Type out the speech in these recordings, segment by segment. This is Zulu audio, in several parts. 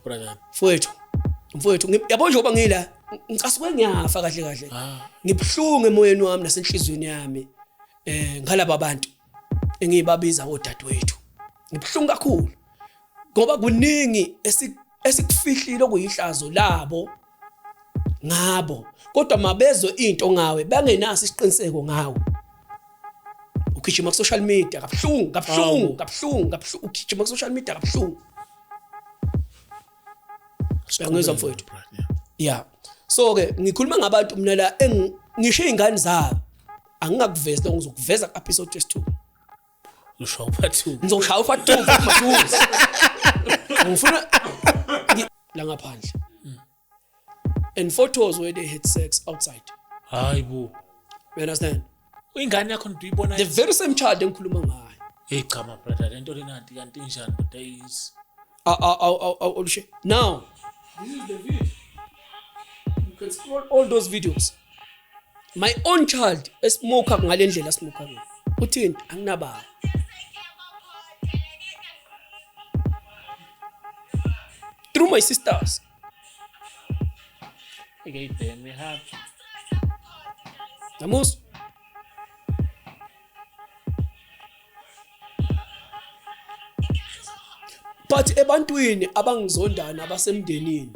Brother. Mfowethu, mfowethu, yabo njengoba ngila ngicasuke ngiyafa kahle kahle. Ngibuhlungu emoyeni wami nasenhliziyweni yami ngalaba bantu engibabiza odadewethu. Ngibuhlungu kakhulu ngoba kuningi esikufihlile okuyihlazo labo ngabo, kodwa mabezwe into ngawe bangenaso isiqiniseko ngawe. Ugijima ku social media kabuhlungu kabuhlungu kabuhlungu kabuhlungu, ugijima ku social media kabuhlungu. Uyangizwa mfowethu? Yeah. So ke ngikhuluma ngabantu mina la ngisho izingane zabo angingakuvezi lokho, ngizokuveza ku episode 2. Ushaya upart 2. Ngizoshaya upart 2 maduze. Ngifuna la ngaphandle. And photos where they had sex outside. Hayibo. You understand? Ingane yakho ndiyibona the very same child engikhuluma ngayo. Hey cha my brother, lento lena kanti injani kodwa is Now this is the video. You can scroll all those videos. My own child esmoker ngale ndlela smoker ngayo. Uthini? Anginababa. Through my sisters. Okay, then we have Namus. But ebantwini abangizondana abasemndenini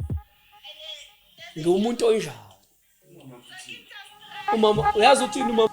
ngiwumuntu onjani? Umama uyazi uthini umama?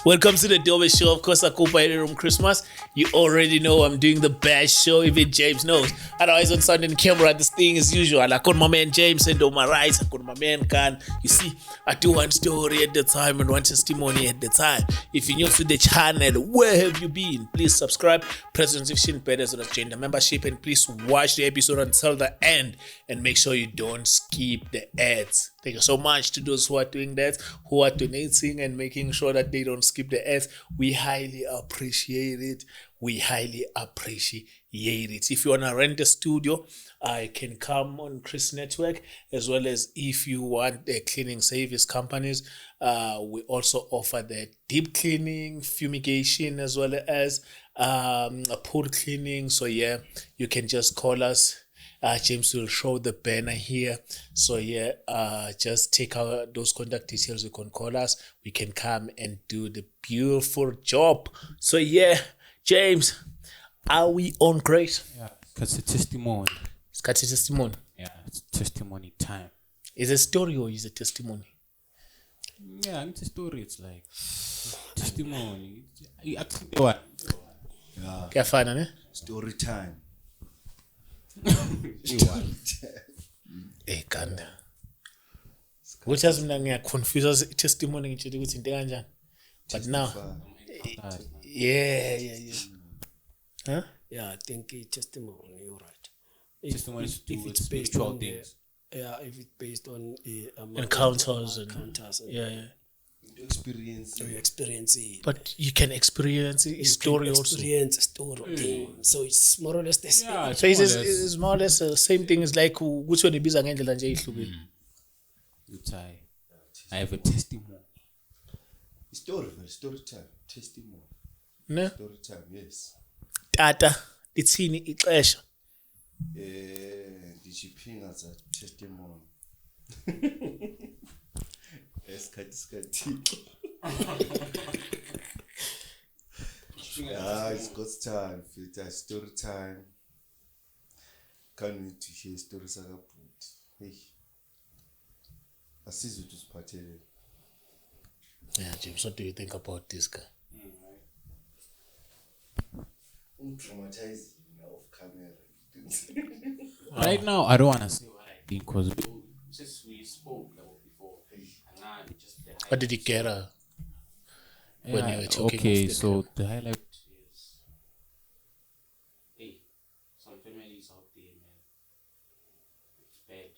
Welcome to the Dobe Show. Of course, I go by the room Christmas. You already know I'm doing the best show, even James knows. Otherwise, on sound and camera, this thing is usual. I call my man James and on my right, I call my man Khan. You see, I do one story at the time and one testimony at the time. If you're new to the channel, where have you been? Please subscribe, press the notification bell as well as join the membership, and please watch the episode until the end and make sure you don't skip the ads. Thank you so much to those who are doing that, who are donating and making sure that they don't skip the ads. We highly appreciate it. We highly appreciate it. If you want to rent a studio, I can come on Chris Network, as well as if you want the cleaning service companies, we also offer the deep cleaning, fumigation, as well as a pool cleaning. So yeah, you can just call us. James will show the banner here. So yeah, just take out those contact details. You can call us. We can come and do the beautiful job. So yeah, James, are we on grace? Yeah, because it's a testimony. It's got a testimony. Yeah, it's testimony time. Is it a story or is it testimony? Yeah, it's a story. It's like testimony. Yeah. Kuyafana, ne? Story time. Eh kanda. Ukuthi yazi mina ngiyaconfuse testimony ngitshela ukuthi into kanjani. But now yeah. Huh? Yeah, I think it's testimony, you're right. Testimony if, to if it's based spiritual on things. Yeah, if it's based on encounters and encounters and yeah. Experience. You experience it. But you can experience a story also. Experience a story. Mm. So it's more or less the same. Yeah, so it's more or less the same thing. It's like ukuthi wena ibiza ngendlela nje ehlukile. I have a testimony. Story time, testimony. Ne? Story time, yes. Tata, lithini ixesha? Ndijiphinga za testimony. Esikhathi sikaThixo. It's God's time. It's story time. Can't wait to hear stories sakabhuti. Hey. Asizwe ukuthi usiphathele. Yeah, James, what do you think about this guy? I'm traumatized off camera. Right now, I don't want to say what I think because since we spoke before, what did you get when you were talking? Okay, so the highlight is, hey, some families out there, man, it's bad.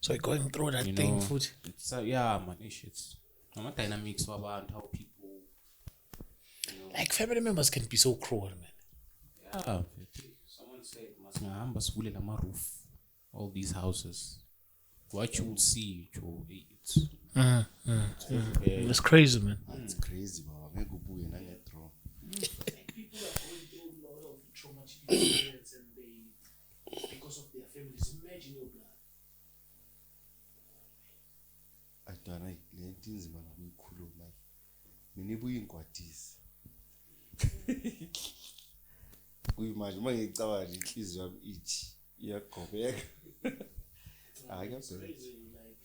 So you're going through that thing, food. It's yeah, man, it's not dynamics about how people, you know, like family members can be so cruel, man. Yeah, someone said, "Roof, all these houses." What you will see, Joe, it's It's crazy, man. It's crazy, man. People are going through a lot of traumatic experience and they Lento inzima nokuyikhuluma. Mina ibuye ingwadise. Kuyimanje uma ngicabanga nje inhliziyo yami ithi iyagobeka. Hayi It's kuyabheka. crazy, like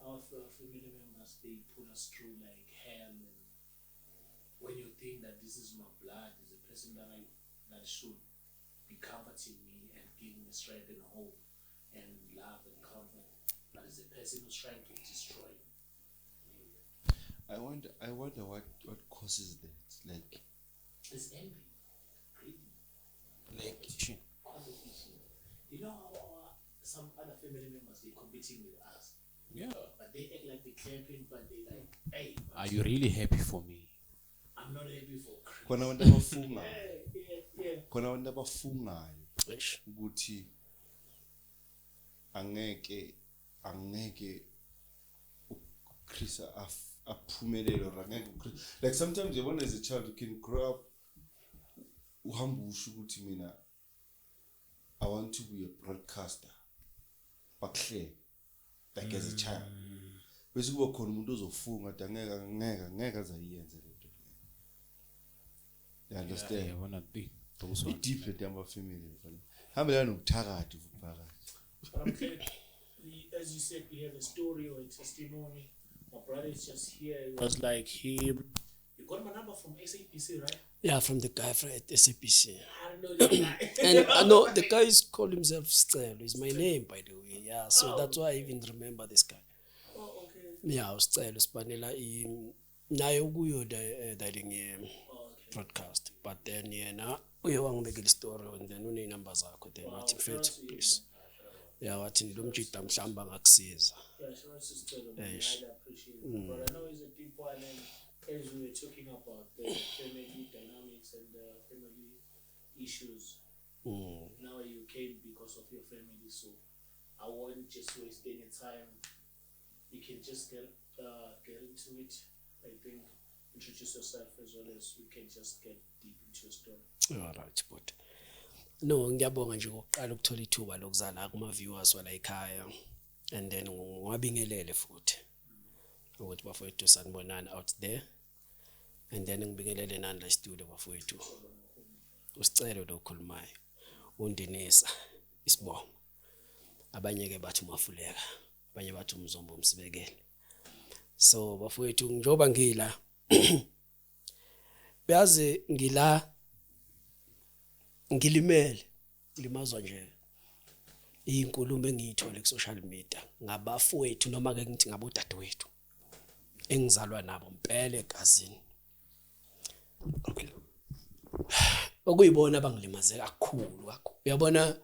our family members, they put us through like hell. And when you think that this is my blood, is a person that should be comforting me and giving me strength and hope and love and comfort, but it's a person who's trying to destroy me. I wonder what causes that. Like It's envy, greed, like competition. You know how some other family members, they're competing with us, but they act like they're clapping, but they like, hey, Are you really happy for me? I'm not happy for Chris. Khona abantu abafungayo. Khona abantu abafungayo Eish. Ukuthi angeke uChris aphumelele or angeke uChris, like sometimes yabona, as a child you can grow up uhamba usho ukuthi mina I want to be a broadcaster, bakuhleke, like as a child, bese kuba khona umuntu ozofunga athi angeke aze ayiyenze lento leyo, you understand? Yabona, those ones. I-deep lento yama-family, mfana, hambelana nobuthakathi futhi phakathi. But I'm glad, as you said, we have a story or a testimony. My brother is just here. He was like, you got my number from SABC, right? Yeah, from the guy from at SABC. I don't know the guy. And I know the guy is called himself Scelo. Is my name, by the way. Yeah, so that's why I even remember this guy. Oh, okay. Yeah, uScelo sipanela i naye ukuyo the Oh, okay. broadcast. But then yena uye wangibekela story and then uneyinamba zakho, then wathi, mfethu, please. Yeah, wathi lo mjida mhlawumbe angakusiza. Yeah, shout out to Scelo, man. I Eish. highly appreciate it. But I know it's a deep one, and as we were talking about the family dynamics and the family issues, now you came because of your family, so I won't just waste any time. You can just get into it. I think introduce yourself as well as we can just get deep into your story. All right, but no, ngiyabonga nje ngokuqala ukuthola ithuba lokuzala kuma viewers wala ekhaya and then ngiwabingelele futhi ukuthi bafowethu sanibonani out there and then ngibingelele nani la studio bafowethu. Usicelo lo okhulumayo, undinisa isibongo, abanye ke bathi umafuleka, abanye bathi umzombo umsibekele. So bafowethu, njoba ngila, uyazi ngila ngilimele, limazwa nje izinkulumo engiyithole ku social media ngabafowethu, noma ke ngithi ngabodadewethu engizalwa nabo impela egazini, okuyibona abangilimaze kakhulu kakhulu. Uyabona,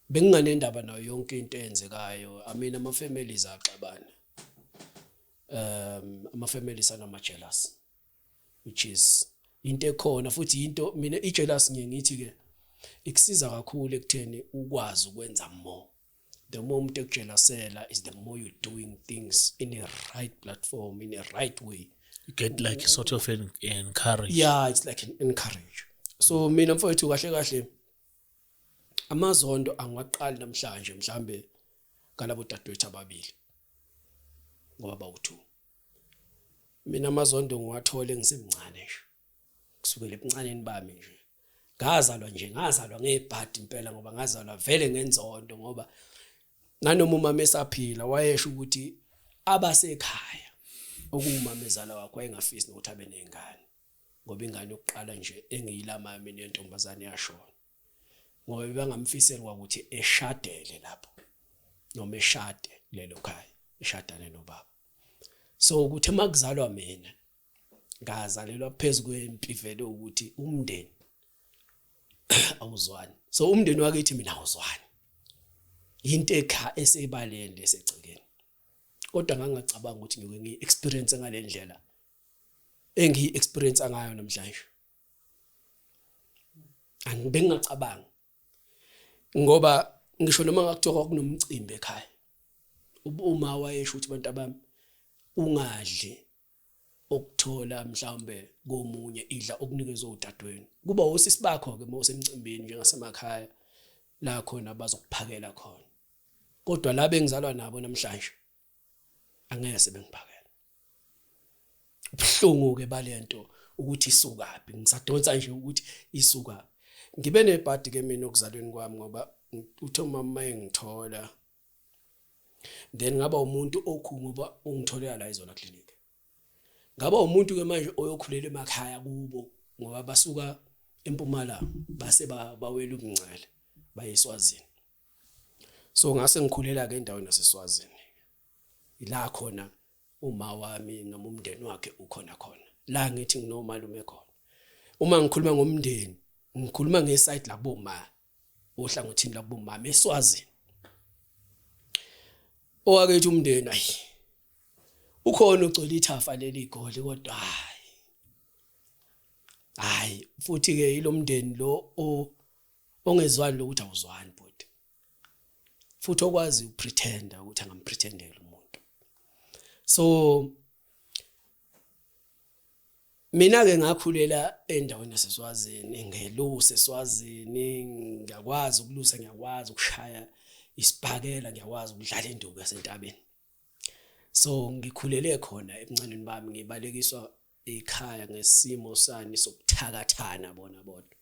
benginganendaba nayo yonke into eyenzekayo. I mean, ama families axabana, ama families anama jealous, which is into ekhona futhi into mina i-jealous ngiye ngithi ke ikusiza kakhulu ekutheni ukwazi ukwenza more. The more umuntu ekujelasela is the more you're doing things in a right platform, in a right way. You get like sort of an encourage. Yeah, it's like an encourage. So mina mfowethu, kahle kahle amazondo angiwaqali namhlanje mhlambe ngalabo dadewethu ababili, ngoba bawu2. Mina amazondo ngiwathole ngisemncane nje, kusukela ebuncaneni bami nje. Ngazalwa nje, ngazalwa ngebhadi impela, ngoba ngazalwa vele ngenzondo, ngoba nanoma umama esaphila wayesho ukuthi abasekhaya okuwumamezala wakho wayengafisi nokuthi abe nengane, ngoba ingane yokuqala nje engiyilamayo mina yentombazane yashona, ngoba bebangamfiseli kwakuthi eshadele lapho noma eshade kulelo khaya, eshadane nobaba. So ukuthi makuzalwa mina ngazalelwa phezulu kwempi vele, ukuthi umndeni awuzwani. So umndeni wakithi mina awuzwani, into ekha esebaleni lesegcekeni, kodwa ngangacabanga ukuthi ngike ngiyi-experience ngale ndlela engiyi-experience ngayo namhlanje. Angibengingacabanga, ngoba ngisho noma ngakuthiwa kwakunomcimbi ekhaya, uma wayesho ukuthi abantu abami ungadli okuthola mhlawumbe komunye, idla okunikezwe udadewenu, kuba osisi bakho ke mawusemcimbini njengasemakhaya la khona bazokuphakela khona, kodwa la bengizalwa nabo namhlanje angeke sebengiphakela. Ubuhlungu ke balento ukuthi isukaphi, ngisadonsa nje ukuthi isukaphi. Ngibe nebhadi ke mina okuzalweni kwami, ngoba uthe umama engithola then ngaba umuntu okhu, ngoba ungitholela la eZola Clinic. Ngaba umuntu ke manje oyokhulela emakhaya kubo, ngoba basuka eMpumalanga base bawela umngcele baye eSwazini. So ngase ngikhulela ke endaweni yaseSwazini, ila khona uma wami noma umndeni wakhe ukhona khona la, ngithi nginomalume khona. Uma ngikhuluma ngomndeni, ngikhuluma ngeside lakuboma, ohlangothini lakubomama eSwazini. Owakethi umndeni, ayi, ukhona ugcwele ithafa leli igoli, kodwa hayi hayi, futhi ke ilomndeni lo ongezwani lokuthi awuzwani bhuti, futhi okwazi ukupretenda ukuthi angampretendela umuntu. So mina ke ngakhulela endaweni yaseSwazini, ngeluse eSwazini, ngiyakwazi ukulusa, ngiyakwazi ukushaya isibhakela, ngiyakwazi ukudlala induku yasentabeni. So ngikhulele khona ebuncaneni bami, ngibalekiswa ekhaya ngesimo sani sokuthakathana bona bodwa.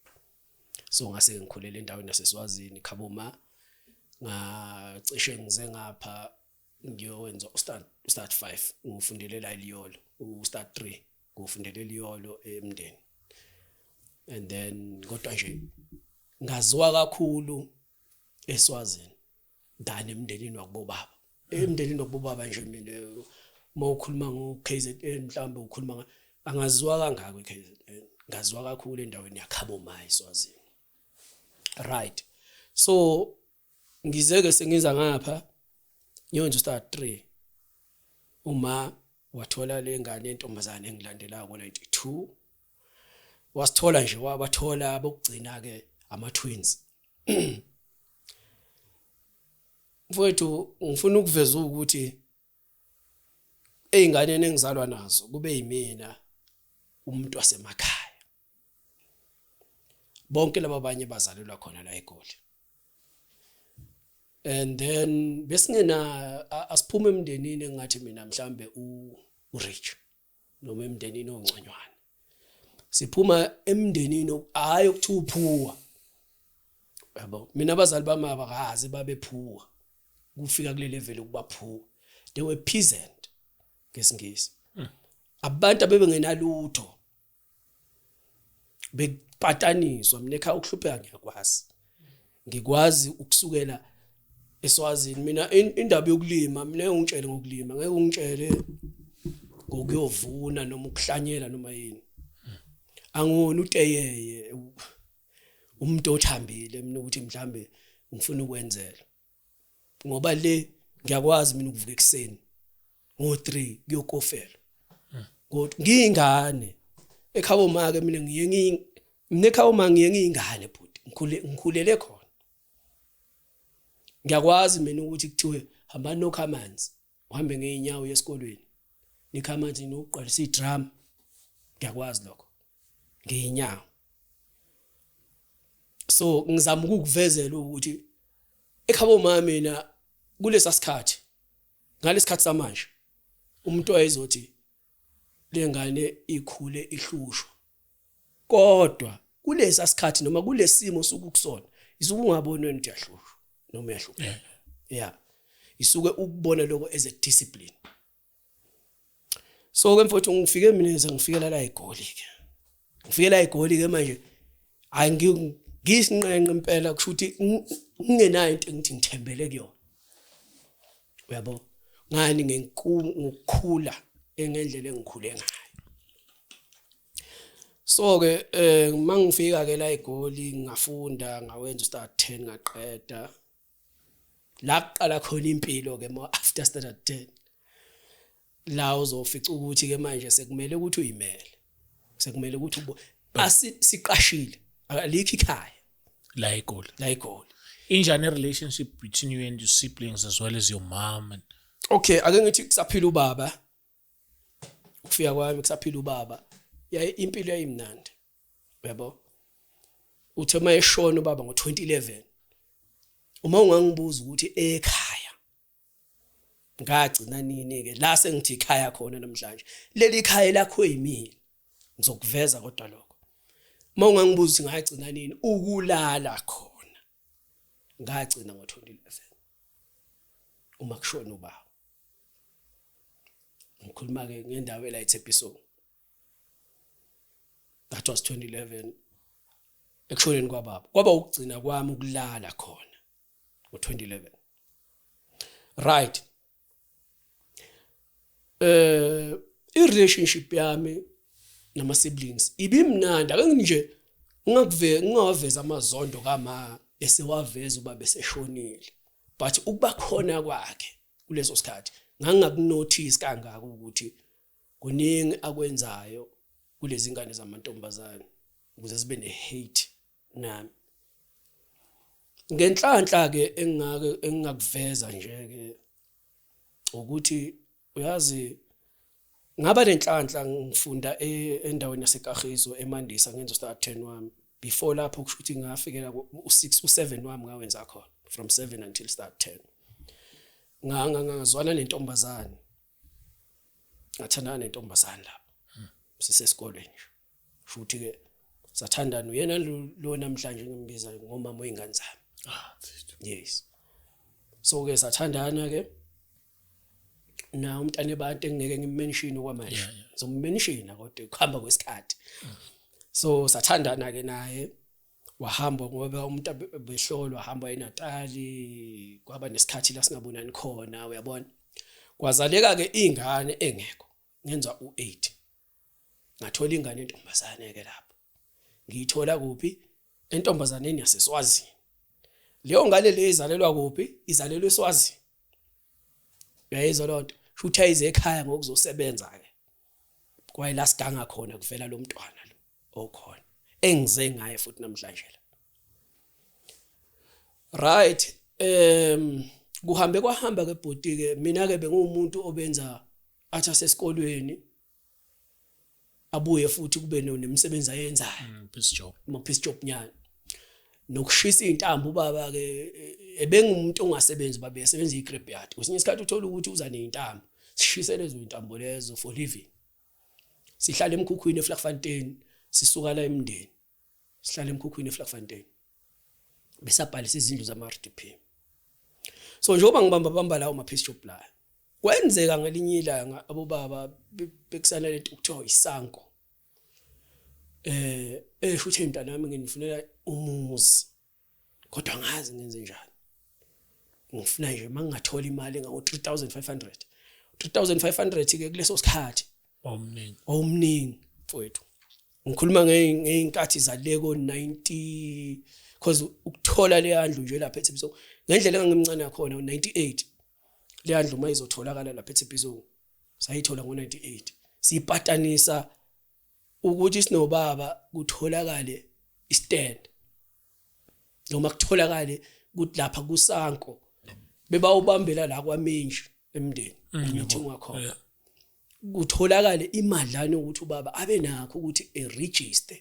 So ngase ngikhulela endaweni yaseSwazini khaboma, ngacishe ngize ngapha ngiyowenza ustand 5, ngifundele la eLiyolo, ustand 3 ngifundele eLiyolo emndeni. And then kodwa nje ngaziwa kakhulu eSwazini than emndenini wakubobaba. Emndenini wakubobaba nje mina, uma ukhuluma ngo-KZN, mhlawumbe ukhuluma angaziwa kangako e-KZN, ngaziwa kakhulu endaweni yakhabo ma eSwazini, right? So ngizeke sengiza ngapha ngiyonza ustand 3, uma wathola le ngane yentombazane engilandelayo ngo-92, wasithola nje, wabathola abokugcina ke ama twins. Mfowethu, ngifuna ukuveza ukuthi ey'nganeni engizalwa nazo kube yimina umuntu wasemakhaya. Bonke laba abanye bazalelwa khona la eGoli. And then besingena asiphume emndenini engathi mina mhlambe u rich noma emndenini ongconywana. Siphuma emndenini hayi okuthiwa uphuwa, yabo. Mina abazali bami abakaze babephuwa kufika kule level ukuba poor. They were peasant ngesingisi, abantu abebengenalutho, bekupataniswa. Mina ekhaya ukuhlupheka ngiyakwazi, ngikwazi ukusukela eSwazini. Mina indaba yokulima, mina ungitshele ngokulima, ngeke ungitshele ngokuyovuna noma ukuhlanyela noma yini. Angona uteyeye umuntu othambile mina ukuthi mhlambe ngifuna ukwenzela, ngoba le ngiyakwazi mina ukuvuka ekseni ngo3 kuyokofela kodwa ngiyingane ekhabo make. Mina ngiye mina ekhabo ma ngiye ngiyingane bhuti, ngikhule ngikhulele khona. Ngiyakwazi mina ukuthi kuthiwe hambani nokha amanzi, uhambe ngeenyawo esikolweni, nikha amanzi nokugqwalisa idrum. Ngiyakwazi lokho ngeenyawo. So ngizama ukukuvezela ukuthi ekhabo mama mina kulesa sikhathi, ngalesikhathi samanje, umuntu wayezothi lengane ikhule ihlushwa, kodwa kulesa sikhathi noma kulesimo osuke kusona isuke ungaboni wena ukuthi uyahlushwa noma uyahlupheka. Yeah, isuke ukubona lokho as a discipline. So ke mfowethu, ngifike mina sengifikela la eGoli ke, ngifike la eGoli ke manje, hayi, ngisinqenqe impela, kusho ukuthi ngingenayo into engithi ngithembele kuyona, uyabo, ngani ngokukhula engendlela engikhule ngayo. So ke mangifika ke la eGoli, ngafunda, ngawenza ustandard 10, ngaqeda. La kuqala khona impilo ke mo after standard 10, la uzofica ukuthi ke manje sekumele ukuthi uyimele, sekumele ukuthi siqashile, alikho ikhaya. La eGoli? La eGoli. Injani relationship between you and your siblings as well as your mom and Okay, ake ngithi kusaphila ubaba, ukufika kwami kusaphila ubaba, yayi impilo yayimnandi, uyabo. Uthe mayeshona ubaba ngo2011, uma ungangibuza ukuthi ekhaya Ngagcina nini ke la sengithi ikhaya khona namhlanje? Leli khaya lakho yimina, ngizokuveza kodwa lokho uma ungangibuza ukuthi ngagcina nini ukulala khona, ngagcina ngo-2011 uma kushona ubaba. Ngikhuluma ke ngendawo ela eThepiso. That was 2011 ekushoneni kwababa, kwaba ukugcina kwami ukulala khona ngo-2011, right? I-relationship yami nama siblings ibimnandi. Ake nje ngingakuve ngingawaveza amazondo kama esewaveza uba beseshonile, but ukuba khona kwakhe kuleso sikhathi ngangingakunotice kangaka ukuthi kuningi akwenzayo kulezi ngane zamantombazane ukuze zibe ne-hate nami. Ngenhlanhla ke engingake engingakuveza nje ke ukuthi, uyazi, ngaba nenhlanhla ngifunda endaweni yaseKagiso eMandisa, ngenza u-standard 10 wami. Before lapho kusho ukuthi ngafikela u6 u7 wami ngawenza khona from 7 until standard 10. Ngazwana nentombazane, ngathandana nentombazane lapho sisesikolweni nje. Futhi ke sathandana, uyena lo namhlanje ngimbiza ngomama wey'ngane zami. Ah, mfethu. Yes, so ke sathandana ke na umntana ebantu engeke ngimmention okwamanje. Ngizommention kodwa kuhamba kwesikhathi. So sathandana ke naye, wahamba ngoba umuntu behlolwa, wahamba eNatali, kwaba nesikhathi la singabonani khona, uyabona. Kwazaleka ke ingane engekho, ngenza u8, ngathola ingane entombazane ke lapho. Ngiyithola kuphi? Entombazaneni yaseSwazini. Leyo ngane le izalelwa kuphi? Izalelwa eSwazini, uyayizwa lonto? Futhi ayize ekhaya ngokuzosebenza ke, kwaye la siganga khona kuvela lo mntwana lo okhona engize ngaye futhi namhlanje la, right? Kuhambe kwahamba ke bhuti ke, mina ke bengumuntu obenza athi asesikolweni abuye futhi kube nemisebenzi ayenzayo. Piece job. Ama piece job nyana nokushisa intambo. Ubaba ke ebengumuntu ongasebenzi, babe esebenza i-graveyard. Kwesinye isikhathi uthola ukuthi uza nezintambo, sishise lezo intambo lezo for living. Sihlala emkhukhwini eVlakfontein, sisuka la emndeni, sihlala emkhukhwini eVlakfontein, besabhalisa izindlu zama-RDP. So njengoba ngibamba bamba lawo ma-piece job la, kwenzeka ngelinye ilanga abobaba bekusana lento kuthiwa isanko, esho ukuthi, mntanami, nginifunela umuzi kodwa ngazi ngenze njani, ngifuna nje mangingathola imali engango 3500. 3500 ke kuleso sikhathi Omningi. Omningi mfowethu. Ngikhuluma ngeyinkathi zaleko 90, because ukuthola le yandlu nje lapha eThembiso ngendlela engangimncane yakhona, 98 le yandlu mayizotholakala lapha eThembiso, sayithola ngo98, sipatanisa ukuthi sinobaba kutholakale istand noma kutholakale ukuthi lapha kusanko bebawubambela la kwamenji emndeni meeting wakhona, kutholakale imadlana ukuthi ubaba abe nakho ukuthi eregister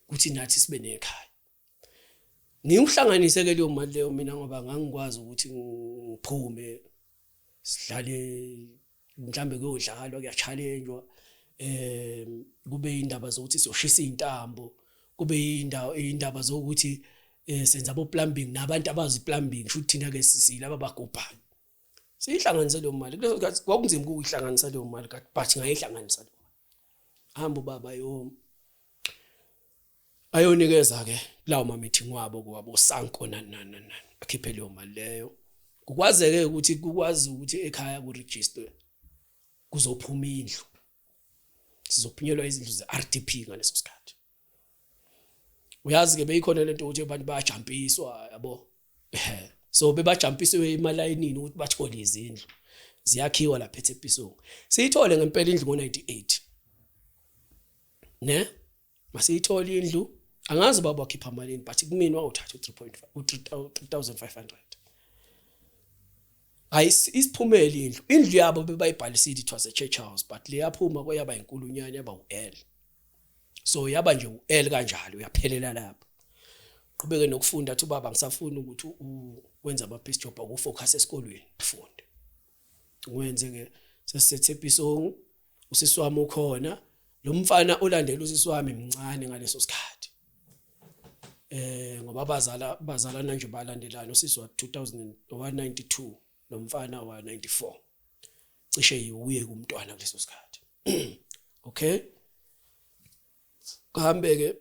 ukuthi nathi sibe nekhaya. Ngiyihlanganise ke leyo mali leyo mina ngoba ngangikwazi ukuthi ngiphume sidlale, mhlambe kuyodlalwa, kuyachallengewa, kube indaba zokuthi siyoshisa izintambo, kube indawo indaba zokuthi senza abo plumbing nabantu abazi plumbing. Shuthi thina ke silaba bagubhayo, siyihlanganise leyo mali. Kuleso sikhathi kwakunzima ukuyihlanganisa leyo mali, but ngayihlanganisa leyo mali. Hamba ubaba yo ayonikeza ke kulawo ma meeting wabo kwabo sanko nani nani nani, akhiphe leyo mali leyo, kukwazeke ukuthi kukwazi ukuthi ekhaya ku register kuzophuma indlu, sizophunyelwa izindlu ze-RDP ngaleso sikhathi. Uyazi ke beyikhona lento ukuthi abantu bayajampiswa, yabo, so bebajampisiwe emalayinini ukuthi bathole izindlu ziyakhiwa lapha eThepisong. Siyithole ngempela indlu ngo98 ne. Masiyithola indlu, angazi baba wakhipha malini, but kumina wawuthatha u3.5, u3500. Hayi, isiphumela indlu yabo bebayibhalisile, it was a church house, but leyaphuma kweyaba inkulunyana, yaba uL, so yaba nje uL kanjalo, uyaphelela lapho. Qhubeke nokufunda, athi ubaba ngisafuna ukuthi wenza ama piece job, akufocus esikolweni, ufunde. Ngiwenze ke sesiseThepisong, usisi wami ukhona, lo mfana olandela usisi wami mncane ngaleso sikhathi. Ngoba abazala bazalana nje, balandelana, usisi wa 2092, lo mfana wa 94, cishe yiwuye kumntwana kuleso sikhathi. Okay, kuhambe ke,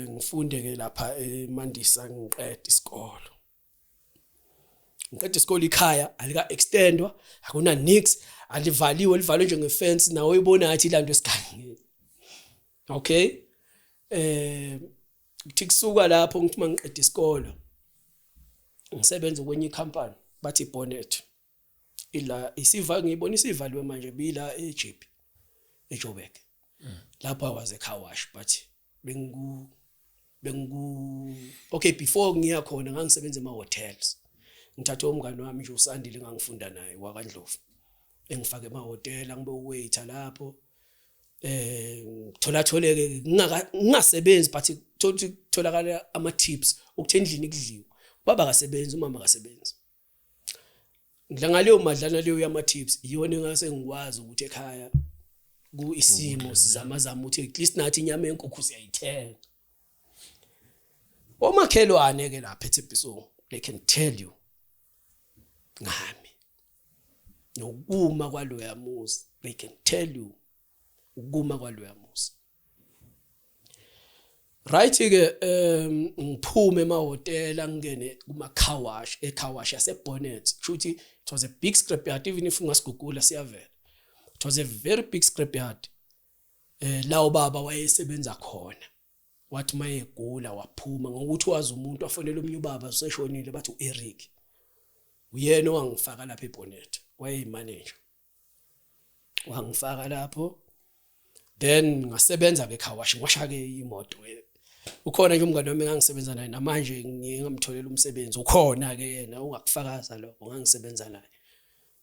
ngifunde ke lapha eMandisa, ngiqeda isikolo. Ngiqeda isikole, ikhaya alika extendwa, akuna nix, alivaliwe, livalwe nje ngefence, nawe uyibona ngathi ilando esigangeni. Okay, kuthi kusuka lapho, ngithi mangiqeda isikolo ngisebenza kwenye icompany, bathi Bonnet, ila isiva ngiyibona isivaliwe manje, bila eJP eJoburg. Lapho I was a car wash, but bengu okay, before ngiya khona ngangisebenza ema hotels. Ngithathe umngane wami nje uSandile, engangifunda naye wakaNdlovu, engifake ema hotel, ngibe waiter lapho. Ngithola tholeke ngingasebenzi, but tholakala ama tips ukuthi endlini kudliwe. Baba kasebenzi, umama kasebenzi. Ngidla ngaleyo madlana leyo yama tips, iyona engase ngikwazi ukuthi ekhaya ku isimo sizama zama ukuthi at least nathi inyama yenkukhu siyayithenga. Omakhelwane ke lapha eThepisong, they can tell you ngami nokuma kwaloya muzi, they can tell you ukuma kwaloya muzi. Right ke, ngiphume emahhotela, ngingene kuma car wash, e car wash yase Bonnet. Kushuthi it was a big scrapyard, even if ungasigugula siyavela. It was a very big scrapyard la ubaba wayesebenza khona. Wathi mayegula waphuma ngokuthi wazi umuntu, wafonela omnye ubaba useshonile, bathi uEric, uyena owangifaka lapha eBonnet, wayeyimanager, wangifaka lapho. Then ngasebenza ke car wash, ngiwasha ke imoto. Ukhona nje umngane wami engangisebenza naye, namanje ngiye ngamtholela umsebenzi, ukhona ke yena ungakufakaza lokho. Ngangisebenza naye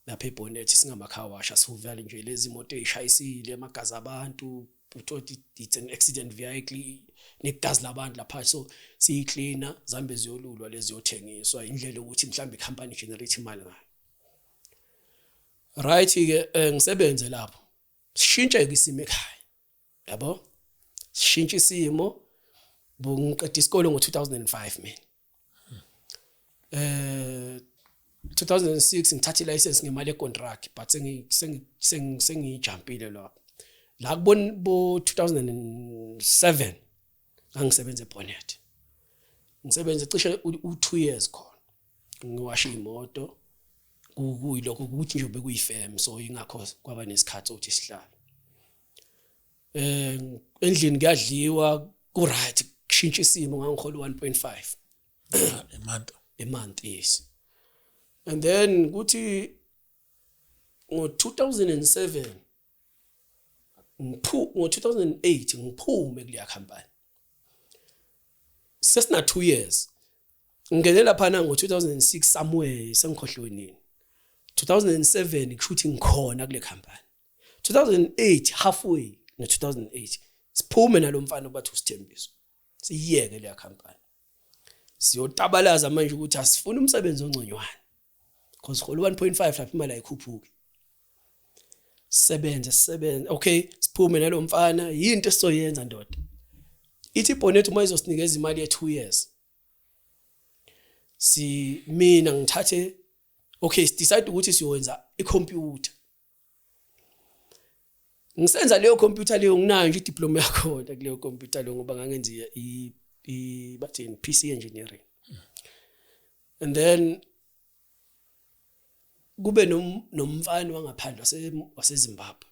lapha eBonnet, singama car wash, asihuvela nje lezi moto ezishayisile, amagazi abantu, uthola it's an accident vehicle negazi labantu lapha, so siyiklina, zambe ziyolulwa lezi, ziyothengiswa, indlela ukuthi mhlawumbe icompany generate imali ngayo. Right ke, ngisebenze lapho, sishintshe ke isimo ekhaya, yabo, sishintshe isimo. Bungiqeda isikole ngo2005 mina, 2006 ngithatha ilicense ngemali yecontract, but sengijumpile lapho la kubona bo 2007 ngangisebenza eBonnet, ngisebenze cishe u2 years khona, ngiwasha imoto. Kuyilokho ukuthi nje bekuyifirm, so ingakho kwaba nesikhathi sokuthi sihlale endlini, kuyadliwa, ku right. Kushintsha isimo, ngangihola 1.5 a month. A month, yes. And then kuthi ngo 2007 ngiphu ngo 2008 ngiphume kuleya company, sesina 2 years. Ngingene lapha ngo 2006 somewhere, sengikhohliwe nini. 2007 kushuthi ngikhona kule company, 2008 halfway no 2008 siphume nalomfana bathi usithembiso, siyiyeke leya company, siyotabalaza manje ukuthi asifuni umsebenzi ongconywana because hola 1.5 lapha, imali ayikhuphuki. Sebenze sebenze, okay, siphume nalomfana. Yinto esizoyenza ndoda, ithi iBonnet uma izosinikeza imali ye 2 years, si mina ngithathe, okay, decide ukuthi siyowenza icomputer. Ngisenza leyo computer leyo, nginayo nje idiploma yakhona kuleyo computer leyo, ngoba ngangenza i bathini, PC engineering. And then kube nomfana wangaphandle waseZimbabwe,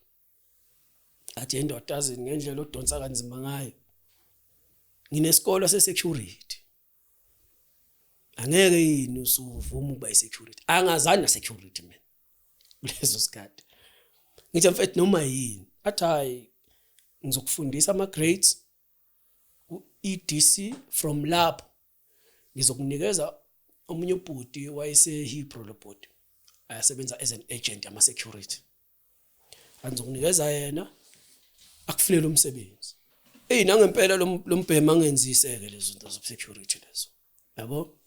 athi, "Indoda, azini ngendlela odonsa kanzima ngayo, nginesikolo sesecurity, angeke yini usuvuma ukuba isecurity?" Angazani na security mina kuleso sikhathi. Ngithi, "Mfethu, noma yini." Athi, "Hayi, ngizokufundisa ama grades ku EDC, from lapho ngizokunikeza omunye ubhuti." Wayese Hebrew lo bhuti, ayasebenza as an agent yama security. "Angizokunikeza yena akufunele umsebenzi." Ey, nangempela lo mbhema angenzise ke lezo zinto zo security lezo, yabo.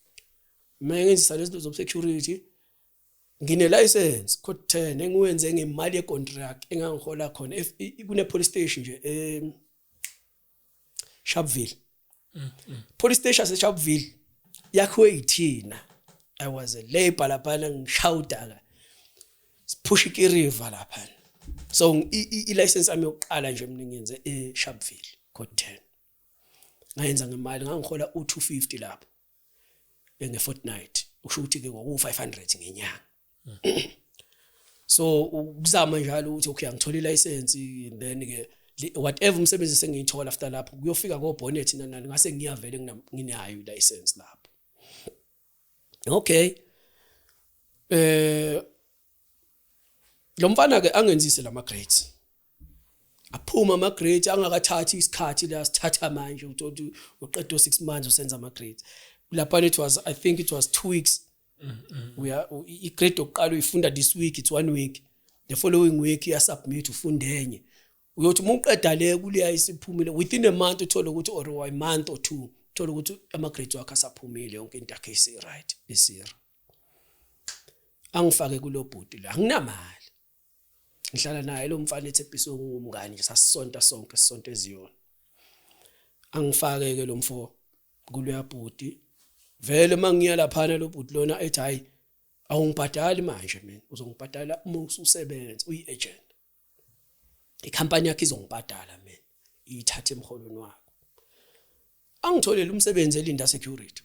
Mina ngenzisa lezo zinto zo security. Ngine license code 10 engiwenze ngemali ye contract engangihola khona kune police station nje e Sharpeville. Police station yase Sharpeville yakhiwe yithina. I was a labor lapha, ngishawuda siphusha ikiriva lapha. So i license yami yokuqala nje mina ngiyenze e Sharpeville, code 10. Ngayenza ngemali ngangihola u250 lapho nge fortnight, usho ukuthi ke kwaku 500 ngenyanga. So ukuzama njalo ukuthi okay, angithola ilicense and then ke whatever umsebenzi sengiyithola after lapho kuyofika ko bonnet nanani, ngase ngiyavele nginayo ilicense lapho. Okay, lo mfana ke angenzise lama grades, aphuma ama grades angakathathi isikhathi la sithatha manje uthola uqeda 6 months usenza ama grades lapha. It was, I think it was 2 weeks. We are i grade yokuqala uyifunda this week, it's one week, the following week iya submit, ufunda enye, uyothi uma uqeda le kuleya isiphumile within a month, uthola ukuthi, or a month or two, uthola ukuthi ama grades wakhe asaphumile, yonke into yakhe isi right isira. Angifake kulo bhuti la, anginamali, ngihlala naye lo mfana eThepiso, ngumngani nje, sasisonta sonke, sisonta eziyona. Angifake ke lo mfo kuloya bhuti. Vele mangiya laphana, lo bhuti lona ethi, "Hayi, awungibhadali manje mina, uzongibhadala uma ususebenza, uyi-agent, ikhampani yakho izongibhadala mina, iyithathe emholweni wakho." Angitholele umsebenzi eLinda Security.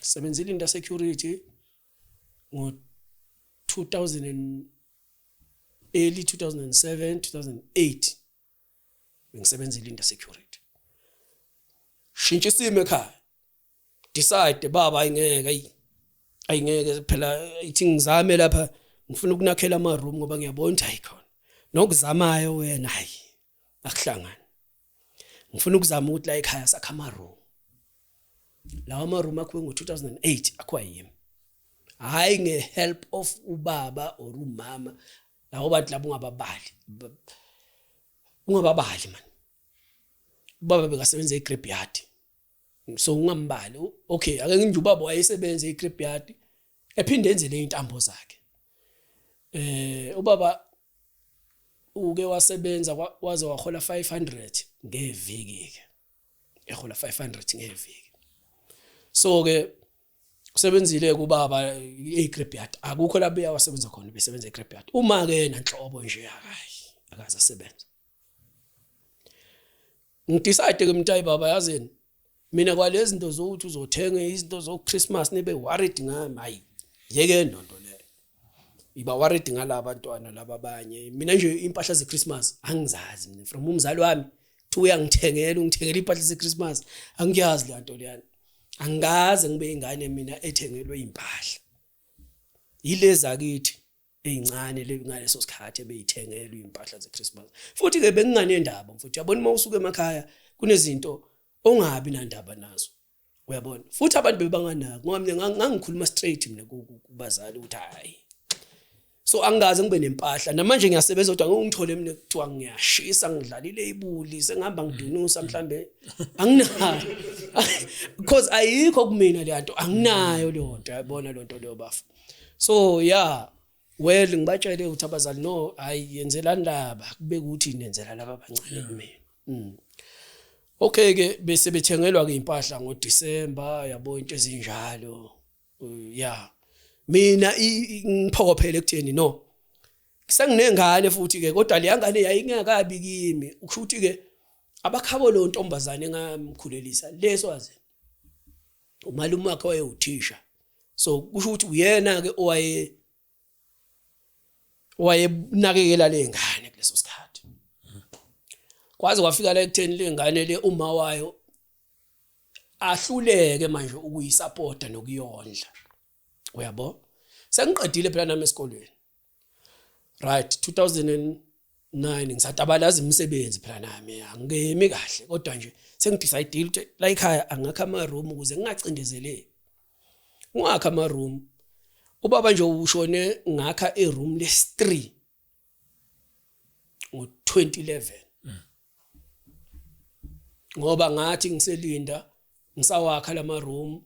Sebenza eLinda Security ngo 2000 and early 2007, 2008 bengisebenza eLinda Security. Shintsha isimo ekhaya, decide baba, ayingeke, ayi ayingeke phela, ithi ngizame lapha, ngifuna ukunakhela ama room ngoba ngiyabona ukuthi ayikhona nokuzamayo wena, hayi akuhlangani. Ngifuna ukuzama ukuthi la ekhaya sakha ama room. Lawa ama room akhiwe ngo2008, akhiwa yimi, hayi ngehelp of ubaba or umama. Lawo bantu labo ungababali, ungababali man. Ubaba bekasebenza eGraveyard, so ungambali. Okay, ake nginje ubaba wayesebenza eGraveyard ephinde enze le intambo zakhe. Ubaba uke wasebenza waze wahola 500 ngeviki ke, ehola 500 ngeviki. So ke usebenzile kubaba eGraveyard, akukho la beya wasebenza khona, besebenza eGraveyard. Uma ke nanhlobo nje hayi, akaze asebenza. Ngidecide ke mntayi, baba, yazini mina kwalezi zinto zokuthi uzothenga izinto zo Christmas nibe worried ngami, hayi yeke nonto leyo, iba worried ngalaba bantwana laba abanye. Mina nje impahla zeChristmas angizazi mina. From umzali wami kuthi uyangithengela, ungithengela impahla zeChristmas, angiyazi le nto leyana. Angikaze ngibe ingane mina ethengelwe impahla, yilezi akithi ezincane le ngaleso sikhathi ebeyithengelwe impahla zeChristmas. Futhi ke benginganendaba mfuthu, uyabona uma usuka emakhaya kunezinto ongabi nandaba nazo, uyabona. Futhi abantu bebanganaki ngoba mina ngangikhuluma straight mina kubazali ukuthi hayi, so angikaze ngibe nempahla. Namanje ngiyasebenza kodwa ngeke ungithole mina kuthiwa ngiyashisa, ngidlalile ibuli, sengihamba ngidunusa mhlambe, anginayo because ayikho kumina le nto, anginayo leyo nto, yabona leyo nto leyo bafa. So yeah, well, ngibatshele ukuthi abazali, no, hayi, yenzelani laba, kube ukuthi nenzela laba abancane kumina. Okay ke, bese bethengelwa ke impahla ngoDecember, yabo, into ezinjalo. Yeah, mina ngiphokophele ekutheni no, senginengane futhi ke, kodwa le ngane yayingakabi kimi, ukusho ukuthi ke abakhabo lo ntombazane engamkhulelisa leso wazi umalume wakhe wayewuthisha, so kusho ukuthi uyena ke owaye wayenakekela le ngane kuleso sikhathi. Kwaze kwafika la ekutheni le ngane le uma wayo ahluleke manje ukuyisupporta nokuyondla, uyabo. Sengiqedile phela nami esikolweni, right, 2009, ngisatabalaza imisebenzi phela nami, angikemi kahle, kodwa nje sengidecide ukuthi la ekhaya angakha ama room ukuze ngingacindezeleki. Ungakha ama room, ubaba nje ushone ngakha i room lesi3 ngo2011, ngoba ngathi ngiselinda ngisawakha lama room,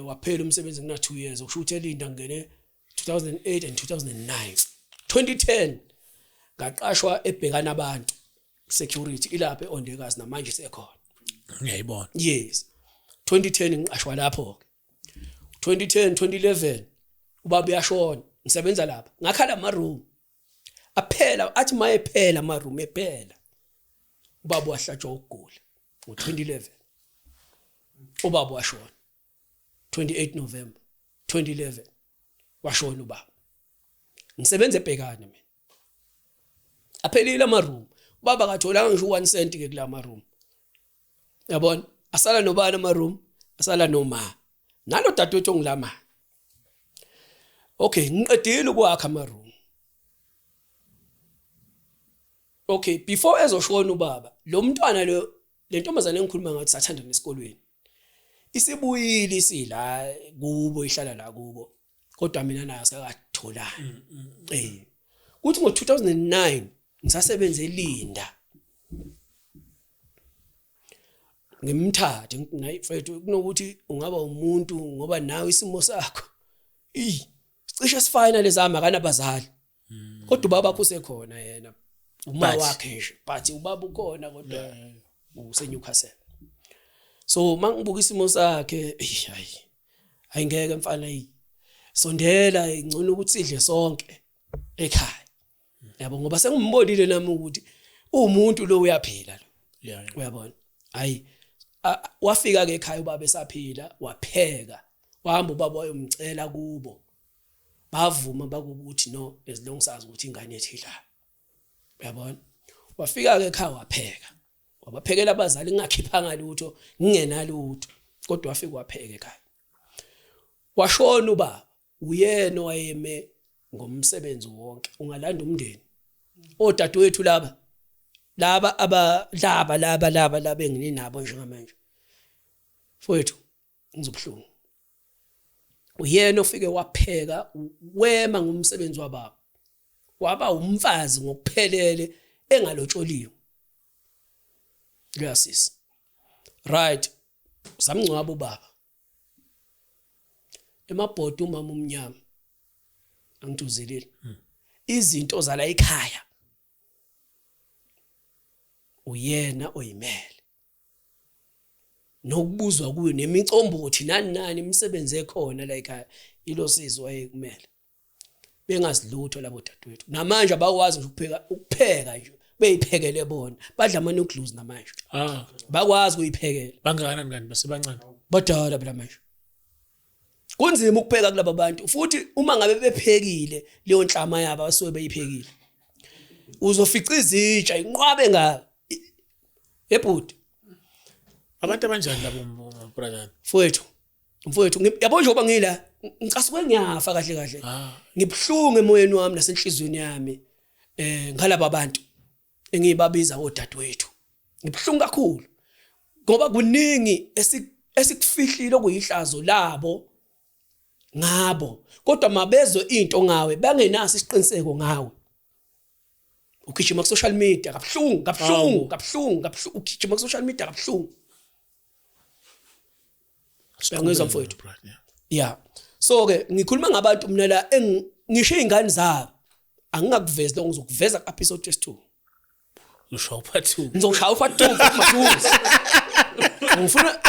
waphela umsebenzi ngina 2 years, ukusho ukuthi eLinda ngene. 2008 and 2009. 2010 ngaqashwa ebhekana abantu security ilapha eOndekazi, namanje sekhona. Ngiyayibona. Yes, 2010 ngiqashwa lapho ke. 2010 2011 ubaba uyashona, ngisebenza lapha, ngakhala ama room aphela. Athi maye phela ama room ephela, ubaba wahlatshwa ukugula ngo2011. Ubaba washona 28 November 2011, washona ubaba. Ngisebenza ebhekane mina, aphelile ama room. Ubaba katholanga ngisho 1 cent ke kula ma room, yabona. Asala nobani ama room? Asala noma nalo dadewethu ongilama. Okay, ngiqedile ukwakha ama room. Okay, before ezoshona ubaba, lo mntwana lo, le ntombazane engikhuluma ngathi sathanda nesikolweni, isibuyile, isila kubo, ihlala la kubo, kodwa mina nayo sakatholana. Kuthi ngo2009 ngisasebenza eLinda, ngimthathe, ngithi nayi mfethu, kunokuthi ungaba umuntu ngoba nawe isimo sakho cishe sifana lezami, akanabazali kodwa ubaba wakho usekhona yena, uma wakhe nje, but ubaba ukhona kodwa useNewcastle. So mangibuka isimo sakhe, hayi, ayingeke mfana, sondela, ngcono ukuthi sidle sonke ekhaya, yabo, ngoba sengimbonile nami ukuthi umuntu lo uyaphila lo. Uyabona, hayi, wafika ke ekhaya ubaba esaphila, wapheka, wahamba ubaba wayomcela kubo, bavuma bakubuthi no, as long sazi ukuthi ingane yethu idla, uyabona. Wafika ke ekhaya, wapheka, wabaphekela abazali, ngingakhiphanga lutho, ngingenalutho, kodwa wafika wapheka ekhaya. Washona ubaba, uyena owayeme ngomsebenzi wonke. Ungalanda umndeni, odadewethu laba laba aba laba laba laba laba engininabo njengamanje, mfowethu, ngizobuhlungu. Uyena ofike wapheka, wema ngumsebenzi wababa, waba umfazi ngokuphelele engalotsholiwe luyasisi. Right, samngcwaba ubaba emabhodi, umama umnyama angithuzelile izinto zala ekhaya, uyena oyimele nokubuzwa kuyo nemicombothi nani nani, imisebenzi ekhona la ekhaya, ilosizo wayekumele. Bengazi lutho labo dadewethu, namanje abakwazi nje ukupheka nje beyiphekele bona, badla ama noodles namanje. Bakwazi ukuyiphekela. Bangakanani kanti, basebancane? Badala phela manje, kunzima ukupheka kulaba bantu. Futhi uma ngabe bephekile leyo nhlama yabo abasuke beyiphekile, uzofica izitsha inqwabe nga ebhuti. Abantu abanjani labo, brother? Mfowethu, mfowethu, yabo njengoba ngila, ngicasuke ngiyafa kahle kahle. Ngibuhlungu emoyeni wami nasenhlizweni yami ngalaba bantu engibabiza odadewethu. Ngibuhlungu kakhulu ngoba kuningi esikufihlile okuyihlazo labo ngabo, kodwa mabezwe into ngawe bangenaso isiqiniseko ngawe, ugijima ku social media kabuhlungu kabuhlungu. Hawu. Kabuhlungu kabuhlungu, ugijima ku social media kabuhlungu. Uyangizwa, mfowethu? Brother, yeah. Yeah, so ke ngikhuluma ngabantu mina la ngisho izingane zabo angingakuvezi lokho, ngizokuveza ku episode 2. Usho part 2. Ngizoshaya u-part 2 futhi maduze. Ngifuna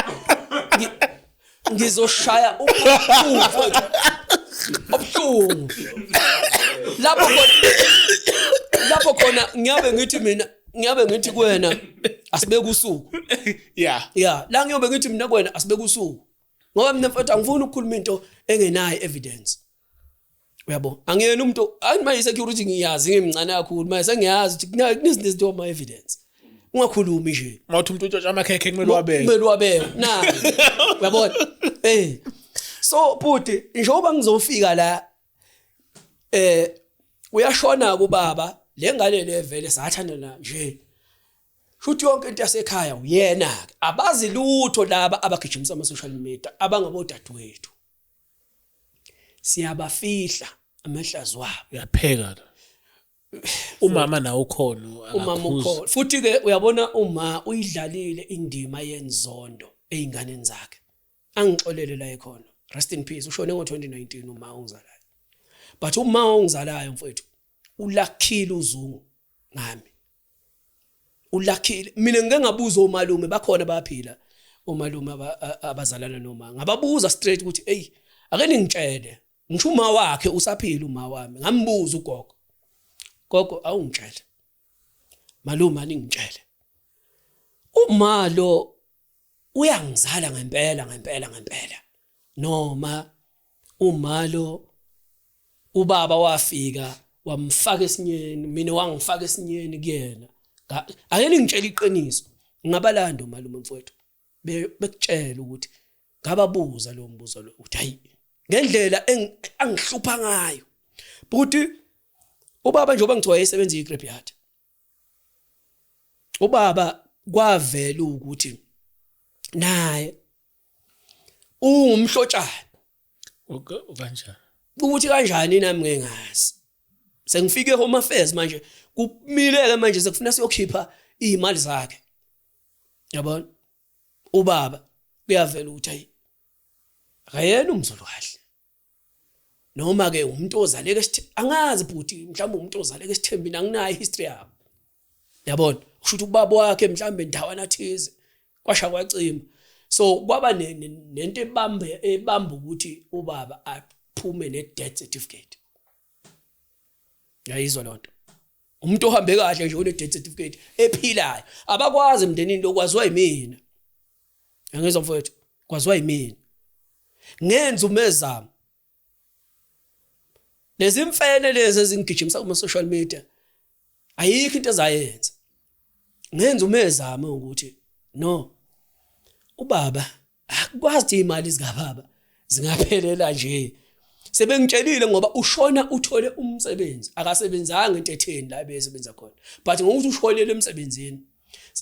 ngizoshaya u-part 2, mfowethu, obuhlungu, lapho khona ngiyabe ngithi mina, ngiyabe ngithi kuwena asibeke usuku. Yeah, la ngiyobe ngithi mina kuwena asibeke usuku, ngoba mina mfowethu angifuni ukukhuluma into engenayo evidence, uyabo. Angiyena umuntu ayi maye security, ngiyazi ngimncane kakhulu maye sengiyazi ukuthi kunezinto ezinto ama evidence, ungakhulumi nje. Mawuthi umuntu utshontsha amakhekhe kumele wabeke. Kumele wabeke na, uyabona. So buti, njengoba ngizofika la, uyashona kubaba, lengane le vele sathandana nje, shuthi yonke into yasekhaya uyena ke. Abazi lutho laba abagijimisa ama social media abangabodadewethu, siyabafihla amahlazo wabo. Uyapheka la. Umama nawe ukhona? Umama Akakhuzi. ukhona futhi ke. Uyabona, uma uyidlalile indima yenzondo einganeni zakhe, angixolele la ekhona, rest in peace, ushone ngo2019 uma ungizalayo. But uma ongizalayo mfowethu ulakhile uzungu ngami, ulakhile. Mina ngike ngabuza omalume, bakhona bayaphila omalume abazalana noma, ngababuza straight ukuthi hey, ake ningitshele, ngisho uma wakhe usaphila uma wami. Ngambuza ugogo, gogo awungitshele, malume aningitshele, uma lo uyangizala ngempela ngempela ngempela, noma uma lo ubaba wafika wamfaka esinyeni, mina wangifaka esinyeni kuyena. Ake ningitshele iqiniso. Ngabalanda umalume mfowethu, bekutshela ukuthi ngababuza lo mbuzo lo, ukuthi hayi ngendlela angihlupha ngayo buti ubaba, njengoba ngithiwa wayesebenza i-graveyard ubaba, kwavela ukuthi naye ungumhlotshana. Kanjani? Ukuthi kanjani nami ngingazi. Sengifike home affairs manje, kumile ke manje, sekufuna siyokhipha izimali zakhe, yabona. Ubaba kuyavela ukuthi hayi, akayena umzulu kahle, noma ke umuntu ozaleka angazi bhuti, mhlawumbe umuntu ozaleka esithembini, anginayo history yabo, yabona. Kusho ukuthi ubaba wakhe mhlawumbe ndawana thize kwasha kwacima, so kwaba nento ebambe ebamba ukuthi ubaba aphume ne death certificate. Yayizwa lonto, umuntu ohambe kahle nje une death certificate ephilayo abakwazi emndenini, lokwaziwa yimina. Angizwa mfowethu, kwaziwa yimina. Ngenza umezamo, lezi mfene lezi ezingigijimisa kuma social media ayikho into ezayenza. Ngenza umezamo ukuthi no, ubaba akwazi, imali zikababa zingaphelela nje. Sebengitshelile ngoba ushona uthole umsebenzi, akasebenzanga into etheni la besebenza khona, but ngokuthi ushonele emsebenzini,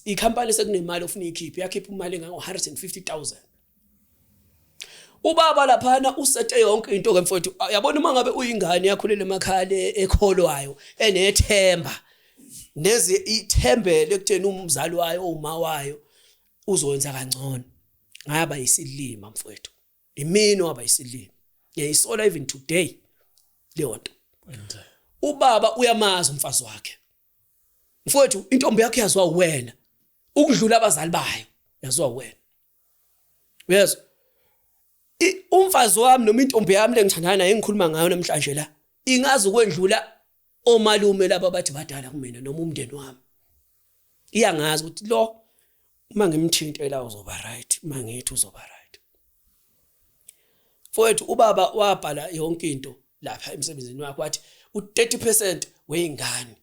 ikhampani sekunemali ofuna ikhiphe, yakhipha imali engango 150,000. Ubaba laphana usete yonke into ke mfowethu. Yabona, uma ngabe uyingane yakhulela emakhaya ekholwayo, enethemba, neze ithembele ekutheni umzali wayo, uma wayo uzowenza kangcono. Ngaba isilima mfowethu, imini waba isilima, ngiyayisola even today leyo nto. Ubaba uyamazi umfazi wakhe mfowethu, intombi yakhe yaziwa wena ukudlula abazali bayo, yaziwa wena, uyezwa. Umfazi wami noma intombi yami lengithandana naye engikhuluma ngayo namhlanje la ingazi ukwendlula omalume laba bathi badala kumina noma umndeni wami. Iyangazi ukuthi lo uma ngimthintela uzoba right, uma ngithi uzoba right. Mfowethu, ubaba wabhala yonke into lapha emsebenzini wakhe, wathi u30% weyingane,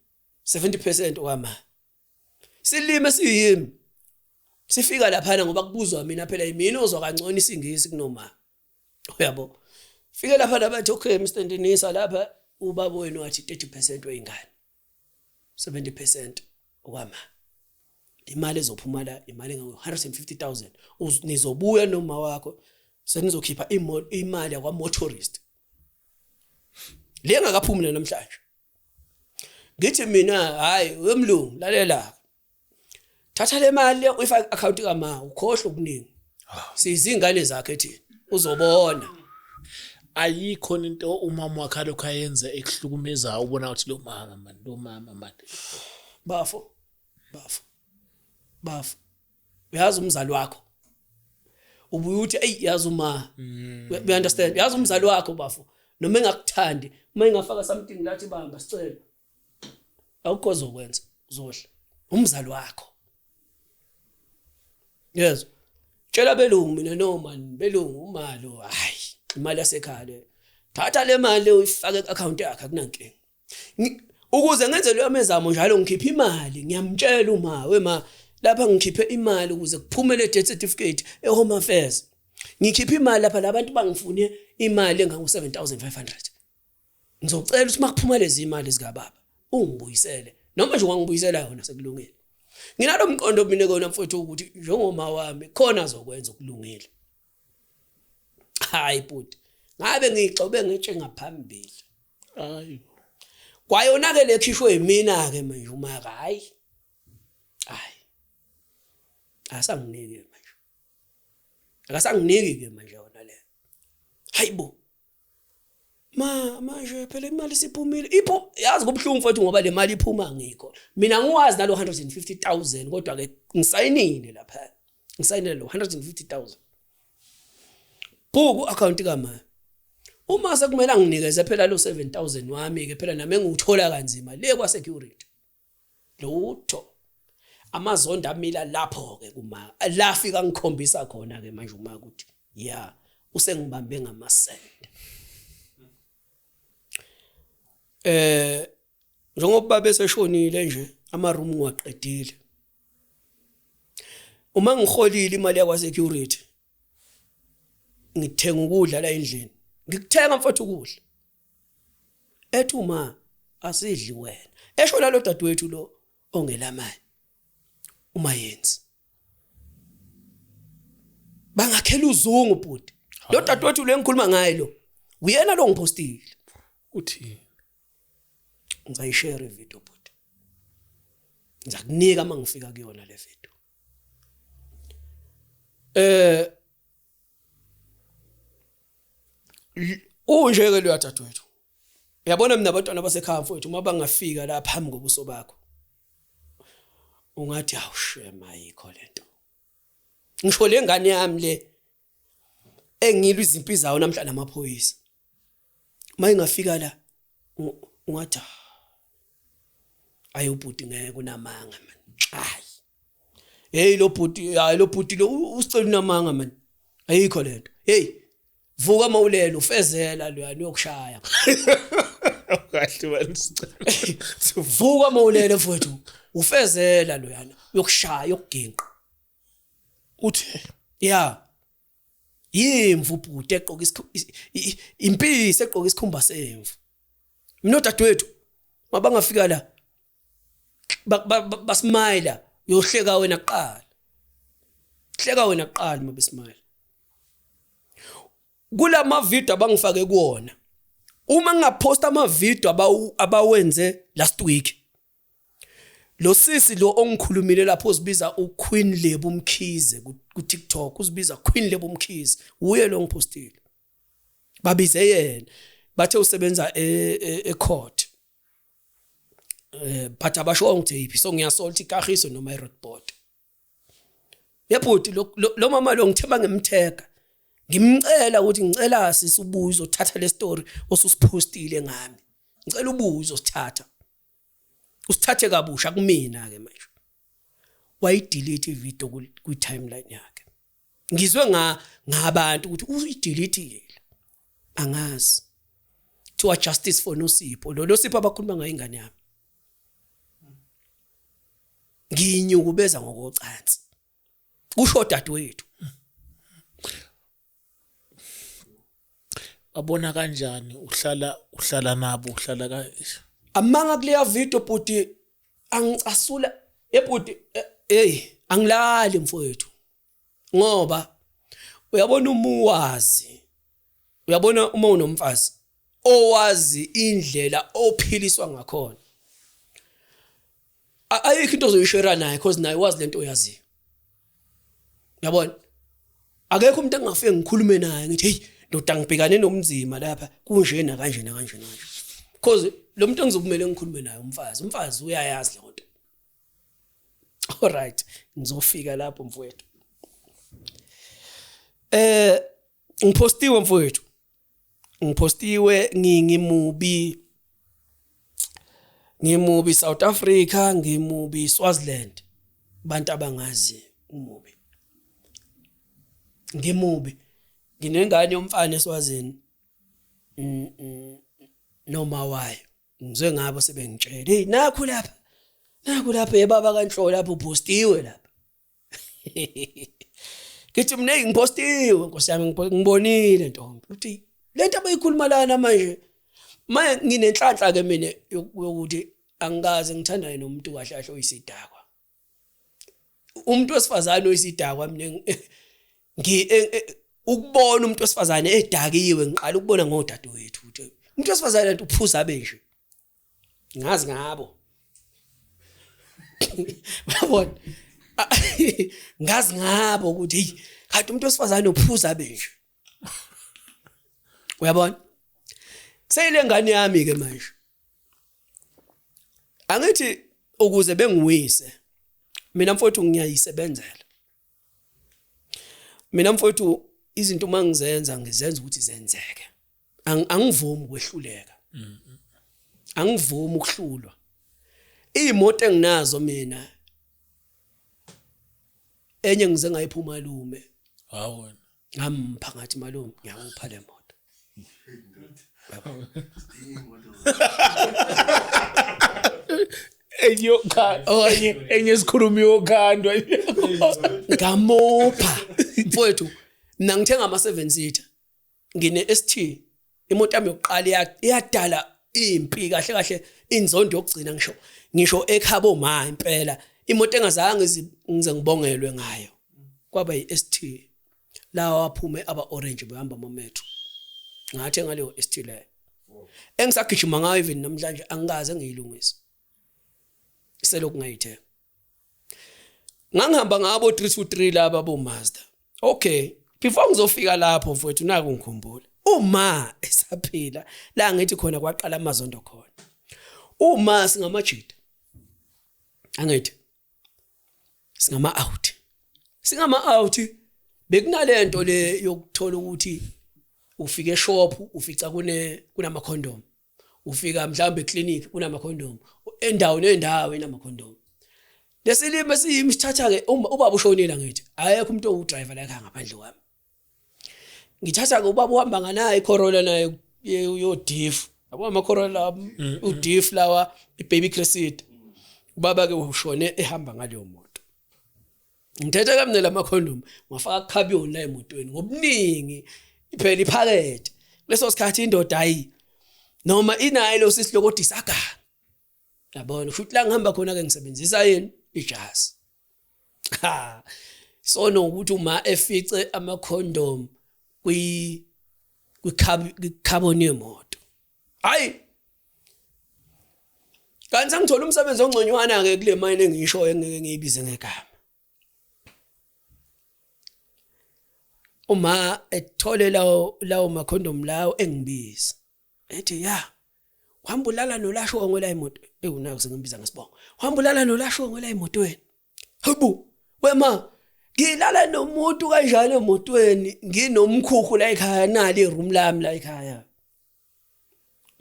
70% wama. Silime siyimi sifika laphana ngoba kubuzwa mina phela, yimina ozwa kangcono isingisi kunoma, uyabo. Fike lapha bathi okay Mr Ndinisa, lapha ubaba wenu wathi 30% weyingane, 70% okwama. Imali ezophuma la imali engango 150,000. Nizobuya noma wakho senizokhipha imali yakwa motorist le ngakaphumi namhlanje. Ngithi mina hayi wemlungu, lalela, thatha le mali le uyifake account kama, ukhohlwe okuningi, sizingane zakhe thina, uzobona. Ayikho into umama wakhe alokhu ayenza ekuhlukumezayo, ubona ukuthi lo mama man, lo mama man? Bafo, bafo, bafo, uyazi umzali wakho ubuye uthi ey, yazi uma you understand, yazi umzali wakho bafo, noma engakuthandi, uma engafaka something lathi bamba sicela, awukho ozokwenza, uzodla umzali wakho. Yes, tshela belungu mina, no man, belungu umalo hayi, imali yasekhaya le, thatha le mali uyifake ku-account yakhe, akunankinga. Ukuze ngenze leyo mezamo njalo ngikhipha imali, ngiyamtshela uma wema lapha ngikhiphe imali ukuze kuphume le death certificate e-home affairs, ngikhiphe imali lapha, labantu bangifune imali engango 7500. Ngizocela ukuthi makuphuma lezi imali zikababa ungibuyisele, noma nje ungangibuyisela yona sekulungile. Nginalo mqondo mina kona mfowethu ukuthi njengoma wami khona azokwenza okulungile. Hayi bhuti, ngabe ngiyixobe ngitshe ngaphambili. Hayi. Kwayona ke lekhishwe yimina ke manje uma, hayi hayi, asanginiki manje, akasanginiki ke manje yona le. Hayibo. Ma manje phela imali isiphumile. Ipho yazi kubuhlungu mfowethu ngoba le mali iphuma ngikho. Mina ngiwazi nalo 150,000 kodwa ke ngisayinile lapha. Ngisayinile lo 150,000. Buku account kama. Uma sekumele anginikeze phela lo 7000 wami ke phela nami engiwuthola kanzima le kwa security. Lutho. Amazondo amila lapho ke kuma la fika ngikhombisa khona ke manje uma ukuthi ya usengibambe ngamasende. Njengoba beseshonile nje ama room ngiwaqedile. Uma ngiholile imali yakwa security ngithenga ukudla la endlini. Ngikuthenga mfowethu ukudla. Ethi uma asidli wena. Esho la lo dadewethu lo ongelamali. Uma yenzi. Bangakhela uzungu bhuti. Lo dadewethu lo engikhuluma ngaye lo. Uyena lo ngipostile. Uthi ngizayishare ivideo bhuti. Ngizakunika mangifika kuyona le video. Unje ke lo dadewethu. Uyabona mina abantwana basekhaya mfowethu uma bangafika la phambi kobuso bakho. Ungathi awushema ayikho lento. Ngisho le ngane yami le engilwa izimpi zawo namhla namaphoyisa. Mayingafika la ungathi ayi ubhuti ngeke unamanga man. Hayi. Hey lo bhuti, hayi lo bhuti lo usicela unamanga man. Ayikho lento. Hey vuka mawulelo ufezela lo yani uyokushaya. Kahle wena sicela. Vuka mawulelo mfowethu ufezela lo yana uyokushaya yokuginqa. Uthi yeah. Yimvu bhuti egqoka impisi egqoka isikhumba semvu. Mina odadewethu mabangafika la basmile uyohleka wena kuqala. Hleka wena kuqala mabesmile. Kulama video abangifake kuwona. Uma ngingaposta ama video abawenze last week. Lo sisi lo ongikhulumile lapho uzibiza uQueen Lebo Mkhize ku TikTok uzibiza Queen Lebo Mkhize uye lo ngipostile. Babize yena bathe usebenza e court. But abasho ngithi yiphi so ngiyasola ukuthi ikahiso noma iRoadport. Yebhuti lo mama lo ngithemba ngemtheka. Ngimcela ukuthi ngicela sisubuye uzothatha le story osusiphostile ngami. Ngicela ubuye uzosithatha. Usithathe kabusha kumina ke manje. Wayidelete ivideo ku timeline yakhe. Ngizwe ngabantu ukuthi uyidelete. Angazi. Kuthiwa justice for Nosipho. Lo Nosipho abakhuluma ngayo ingane yami. Nginyukubeza ngokocansi. Kusho dadewethu. Babona kanjani uhlala nabo uhlala ka amanga kuleya video bhuti angicasula ebhuti hey angilali mfowethu ngoba uyabona umuwazi uyabona uma unomfazi owazi indlela ophiliswa ngakhona ayikho into ozoyishare naye because naye wazi lento oyaziyo. Uyabona akekho umuntu engingafike ngikhulume naye ngithi hey ndoda ngibhekane nomzima lapha kunje na kanje na kanje na kanje because lo muntu engizokumele ngikhulume naye umfazi uyayazi le nto. All right ngizofika lapho mfowethu. Ngipostiwe mfowethu. Ngipostiwe ngimubi South Africa, ngimubi Swaziland. Abantu abangazi umubi. Ngimubi. Nginengane yomfana eSwazini. Noma wayo. Ngizwe ngabo sebengitshela, hey nakho lapha. Nakho lapha ebaba kaNhlo lapha upostiwe lapha. Ngithi mina ngipostiwe Nkosi yami ngibonile ntombi. Uthi lento abayikhuluma lana manje manje nginenhlanhla ke mina yokuthi angikaze ngithandane nomuntu kahle kahle oyisidakwa. Umuntu wesifazane oyisidakwa mina ukubona umuntu wesifazane edakiwe ngiqala ukubona ngodadewethu ukuthi umuntu wesifazane lento uphuza benje. Ngazi ngabo. Uyabona? Ngazi ngabo ukuthi hey kanti umuntu wesifazane uphuza benje. Uyabona? Seyile ngane yami ke manje. Angithi ukuze bengiwise mina mfowethu ngiyayisebenzela. Mina mfowethu izinto uma ngizenza ngizenza ukuthi zenzeke. Angivumi ukwehluleka. Angivumi ukuhlulwa. Imoto enginazo mina enye ngize ngayipha umalume. Hawu wena. Ngampha ngathi malume ngiyakupha le moto. Enye enye enye sikhulumi yokhandwa. Ngamupha mfowethu mina ngithenga ama 7 seater. Ngine ST imoto yami yokuqala iyadala impi kahle kahle inzondo yokugcina ngisho ekhabo ma impela imoto engazange ngize ngibongelwe ngayo kwaba yiST lawa aphume aba orange behamba ama metro ngathenga leyo ST leyo engisagijima ngayo even namhlanje angikaze ngiyilungise selokhu ngayithenga. Ngangihamba ngabo 323 laba bo Mazda. Okay, before ngizofika lapho mfowethu naku ngikhumbula uma esaphila la ngithi khona kwaqala amazondo khona. Uma singamajida angithi singama out, singama out bekunalento le yokuthola ukuthi ufika eshop ufica kunama condom, ufika mhlawumbe eclinic kunama condom, endawo nendawo inama condom. Lesilimo esiyimi sithatha ke ubaba ushonile ngithi ayekho umuntu owudriver la ekhaya ngaphandle kwami. Ngithatha ke ubaba uhamba nganayo iCorolla nayo yo diff, yabo ama Corolla udiff lawa ibaby Cressida. Ubaba ke ushone ehamba ngaleyo moto. Ngithethe ke mina lama condom ngafaka carbon la emotweni ngobuningi iphela iphakethe. Leso sikhathi indoda ayi noma inayo lo sisihloko isaga. Yabona futhi la ngihamba khona ke ngisebenzisa yini ijazi. Ha sono ukuthi uma efice ama condom kwi carbon yemoto. Hayi kanti ngithola umsebenzi ongconywana ke kule mine engisho engeke ngiyibize ngegama. Uma ethole lawo ma condom lawo engibiza ethi ya uhambulala nolashongo la imoto ewunaku sengimbiza ngesibongo, uhambulala nolashongo la emotweni. Hayibo wema ngilala nomuntu kanjani emotweni nginomkhukhu la ekhaya nali iroom lami la ekhaya.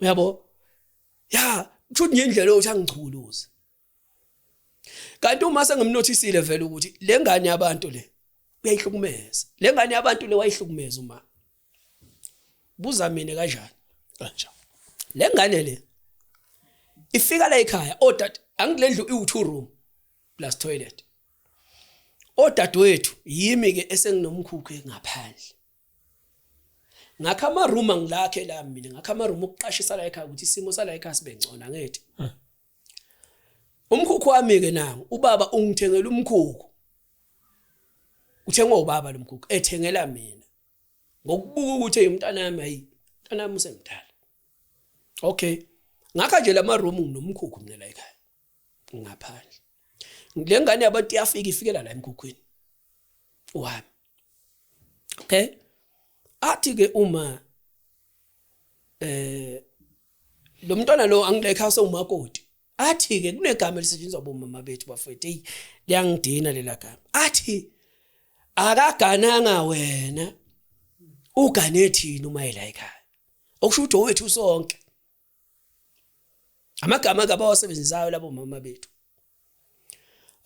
Uyabo ya uthi ngendlela yokuthi angichuluze. Kanti uma sengimnothisile vele ukuthi le ngane yabantu le uyayihlukumeza, le ngane yabantu le wayihlukumeza uma buza mina kanjani Kanjani le ngane le ifika la ekhaya odade angilendlu iwu2 room plus toilet. Odadewethu yimi ke esenginomkhukhu ngaphandle. Ngakha ama room angilakhe la mina, ngakha ama room okuqashisa la ekhaya ukuthi isimo sala ekhaya sibe ngcono angithi. Umkhukhu wami ke nawo ubaba ungithengela umkhukhu. Uthengwa ubaba lo mkhukhu ethengela mina. Ngokubuka ukuthi umntana wami hayi, umntana wami usemdala. Okay. Ngakha nje lama room nginomkhukhu mina la ekhaya. Ngaphandle. Le ngane yabantu iyafika ifikela la emkhukhwini wami. Okay. Athi ke uma lo mntwana lo angilekha sewumakoti. Athi ke kunegama elisetshenziswa bomama bethu bafethu, hey liyangidina lela gama. Athi akagananga wena ugane thina uma ela ekhaya. Okusho ukuthi owethu sonke. Amagama ke abawasebenzisayo labo mama bethu.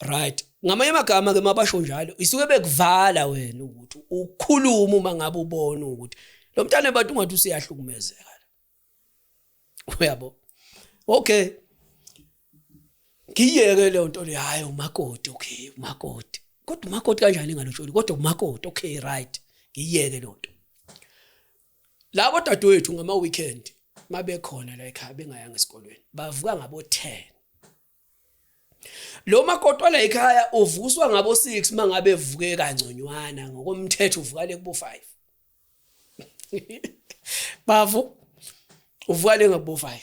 Right. Ngamanye amagama ke mabasho njalo isuke bekuvala wena ukuthi ukhuluma uma ngabe ubona ukuthi lo mntana abantu ungathi usiyahlukumezeka. Uyabo. Okay. Ngiyeke le nto le hayi umakoti, okay umakoti. Kodwa umakoti kanjani ngalotsholi kodwa umakoti, okay right. Ngiyeke le nto. Labo dadewethu ngama weekend mabekhona la ekhaya bengayanga esikolweni bavuka ngabo 10. Lo makoti wala ekhaya uvuswa ngabo 6 mangabe evuke kangconywana ngokomthetho uvuka le kubo 5. Bavu uvuka le ngabo 5.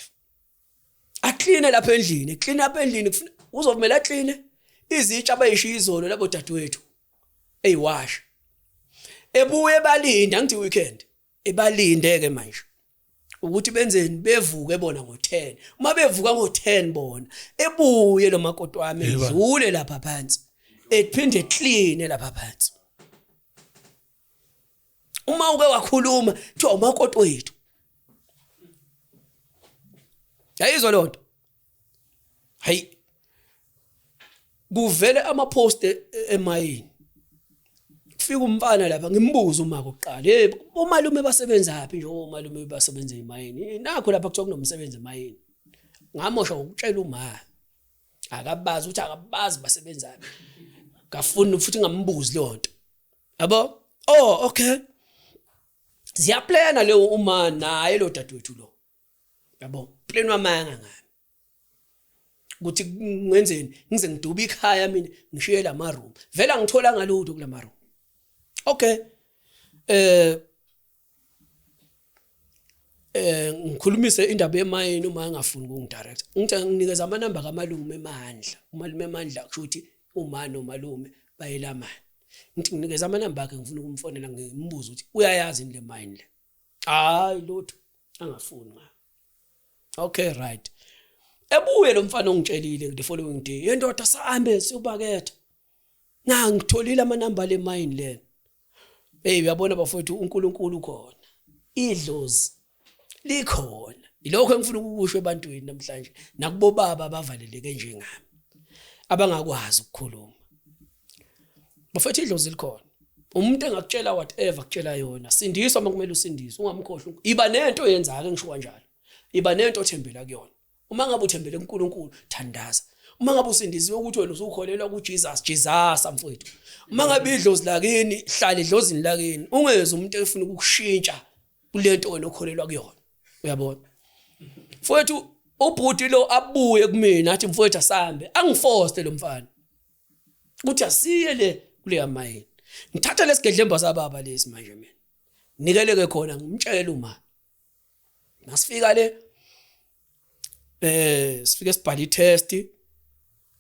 Akline lapha endlini, clean up endlini uzovumela clean izitsha abayishiya izolo labo dadewethu eyiwasha. Ebuye ebalinda ngithi weekend ebalinde ke manje. Ukuthi benzeni bevuke bona ngo10. Uma bevuka ngo10 bona ebuye lo makoti wami edlule lapha phansi. Ephinde clean lapha phansi. Uma uke wakhuluma kuthiwa umakoti wethu. Yayizwa lonto. Hayi kuvele ama post emayini. Kufika umfana lapha ngimbuza uma kuqala, hey omalume basebenza phi nje omalume basebenza emayini. Nakho lapha kuthiwa kunomsebenzi emayini. Ngamosha ngokutshela uma akabazi ukuthi akabazi basebenza phi. Ngafuna futhi ngambuzi leyo nto. Yabo? Oh okay. Ziyaplana leyo uma naye lo dadewethu lo. Yabo? Plan wamanga ngami. Ukuthi ngenzeni ngize ngidube ikhaya mina ngishiye lama room. Vela ngithola ngalutho kulama room. Okay. Ngikhulumise indaba yemayini uma engafuni ukungidirect. Ngithi nginikeza amanamba kamalume emandla. Umalume emandla kusho ukuthi uma nomalume bayelamana. Ngithi nginikeza amanamba akhe ngifuna ukumfonela ngimbuze ukuthi uyayazi yini le mine le. Hayi lutho angafuni nga. Okay right. Ebuye lo mfana ongitshelile the following day. Yendoda sahambe siyobaketha. Na ngitholile amanamba le mine le. Hey uyabona bafowethu uNkulunkulu ukhona. Idlozi likhona. Ilokho engifuna ukukusho ebantwini namhlanje nakubo baba abavaleleke njengami. Abangakwazi ukukhuluma. Bafethu idlozi likhona. Umuntu engakutshela whatever kutshela yona. Sindiswa uma kumele usindiswe, ungamkhohlwa. Iba nento oyenzayo ngisho kanjalo. Iba nento othembela kuyona. Uma ngabe uthembele kuNkulunkulu, thandaza. Uma ngabe usindisiwe ukuthi wena usukholelwa kuJesus, Jesus mfowethu. Uma ngabe idlozi lakini, hlala edlozini lakini. Ungeze umuntu efuna ukukushintsha kulento wena okholelwa kuyona. Uyabona? Mfowethu ubhuti lo abuye kumina athi mfowethu asambe, angiforce lo mfana. Uthi asiye le kuleya mayini. Ngithatha lesigedlemba sababa lesi manje mina. Nikeleke khona ngimtshela uma. Nasifika le sifike sibhala itest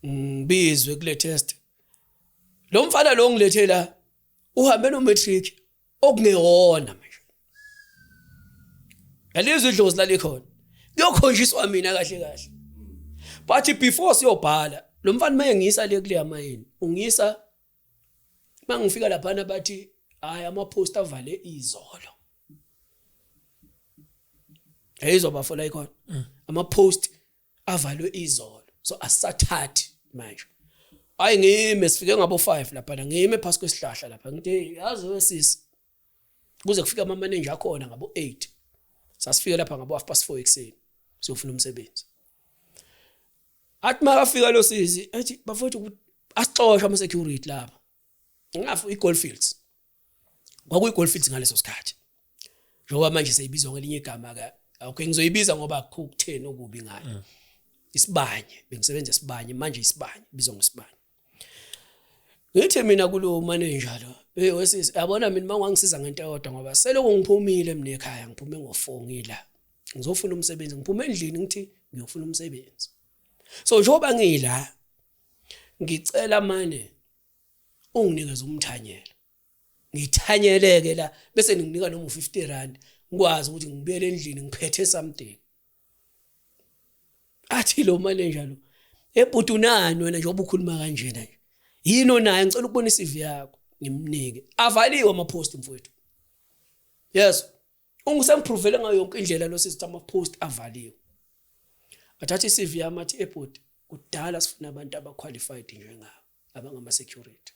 ngibizwe kule test. Lo mfana lo ngilethe la uhambe no matric okungewona manje. Yalizwe idlozi lalikhona. Kuyokhonjiswa mina kahle kahle. But before siyobhala lo mfana maye ngiyisa le kuleya mayini ungiyisa mangifika laphana bathi hayi ama post avale izolo. Yayizwa bafola ikhona. Ama post avalwe izolo. So asathathi manje. Hayi ngime sifike ngabo 5 lapha ngime phasi kwesihlahla lapha ngithi yazi wesisi kuze kufike ama manager akhona ngabo 8 sasifike lapha ngabo 4:30 ekseni siyofuna umsebenzi. Athi makafika lo sisi athi bafowethu asixoshwa ama security lapha. Ngafu iGoldfields. Kwakuyi Goldfields ngaleso sikhathi. Njengoba manje seyibizwa ngelinye igama ke. Okay ngizoyibiza ngoba akukho ukutheni okubi ngayo. Isibanye bengisebenza isibanye manje isibanye ibizwa ngesibanye. Ngithi mina kulo manager lo, hey wesisi yabona mina mangangisiza ngento eyodwa ngoba seloko ngiphumile mina ekhaya ngiphume ngo4 ngila. Ngizofuna umsebenzi ngiphume endlini ngithi ngiyofuna umsebenzi. So njengoba ngila ngicela mane unginikeze umthanyelo. Ngithanyeleke la bese nginika noma u50 rand ngikwazi ukuthi ngibuyele endlini ngiphethe something. Athi lo manager lo ebhuti unani wena njengoba ukhuluma kanjena nje. Yini onayo ngicela ukubona iCV yakho ngimnike. Avaliwe ama post mfowethu. Yes. Ungisengiprovele ngayo yonke indlela lo sisi ama post avaliwe. Athatha iCV yami athi ebhuti kudala sifuna abantu aba qualified njengabo abangama security.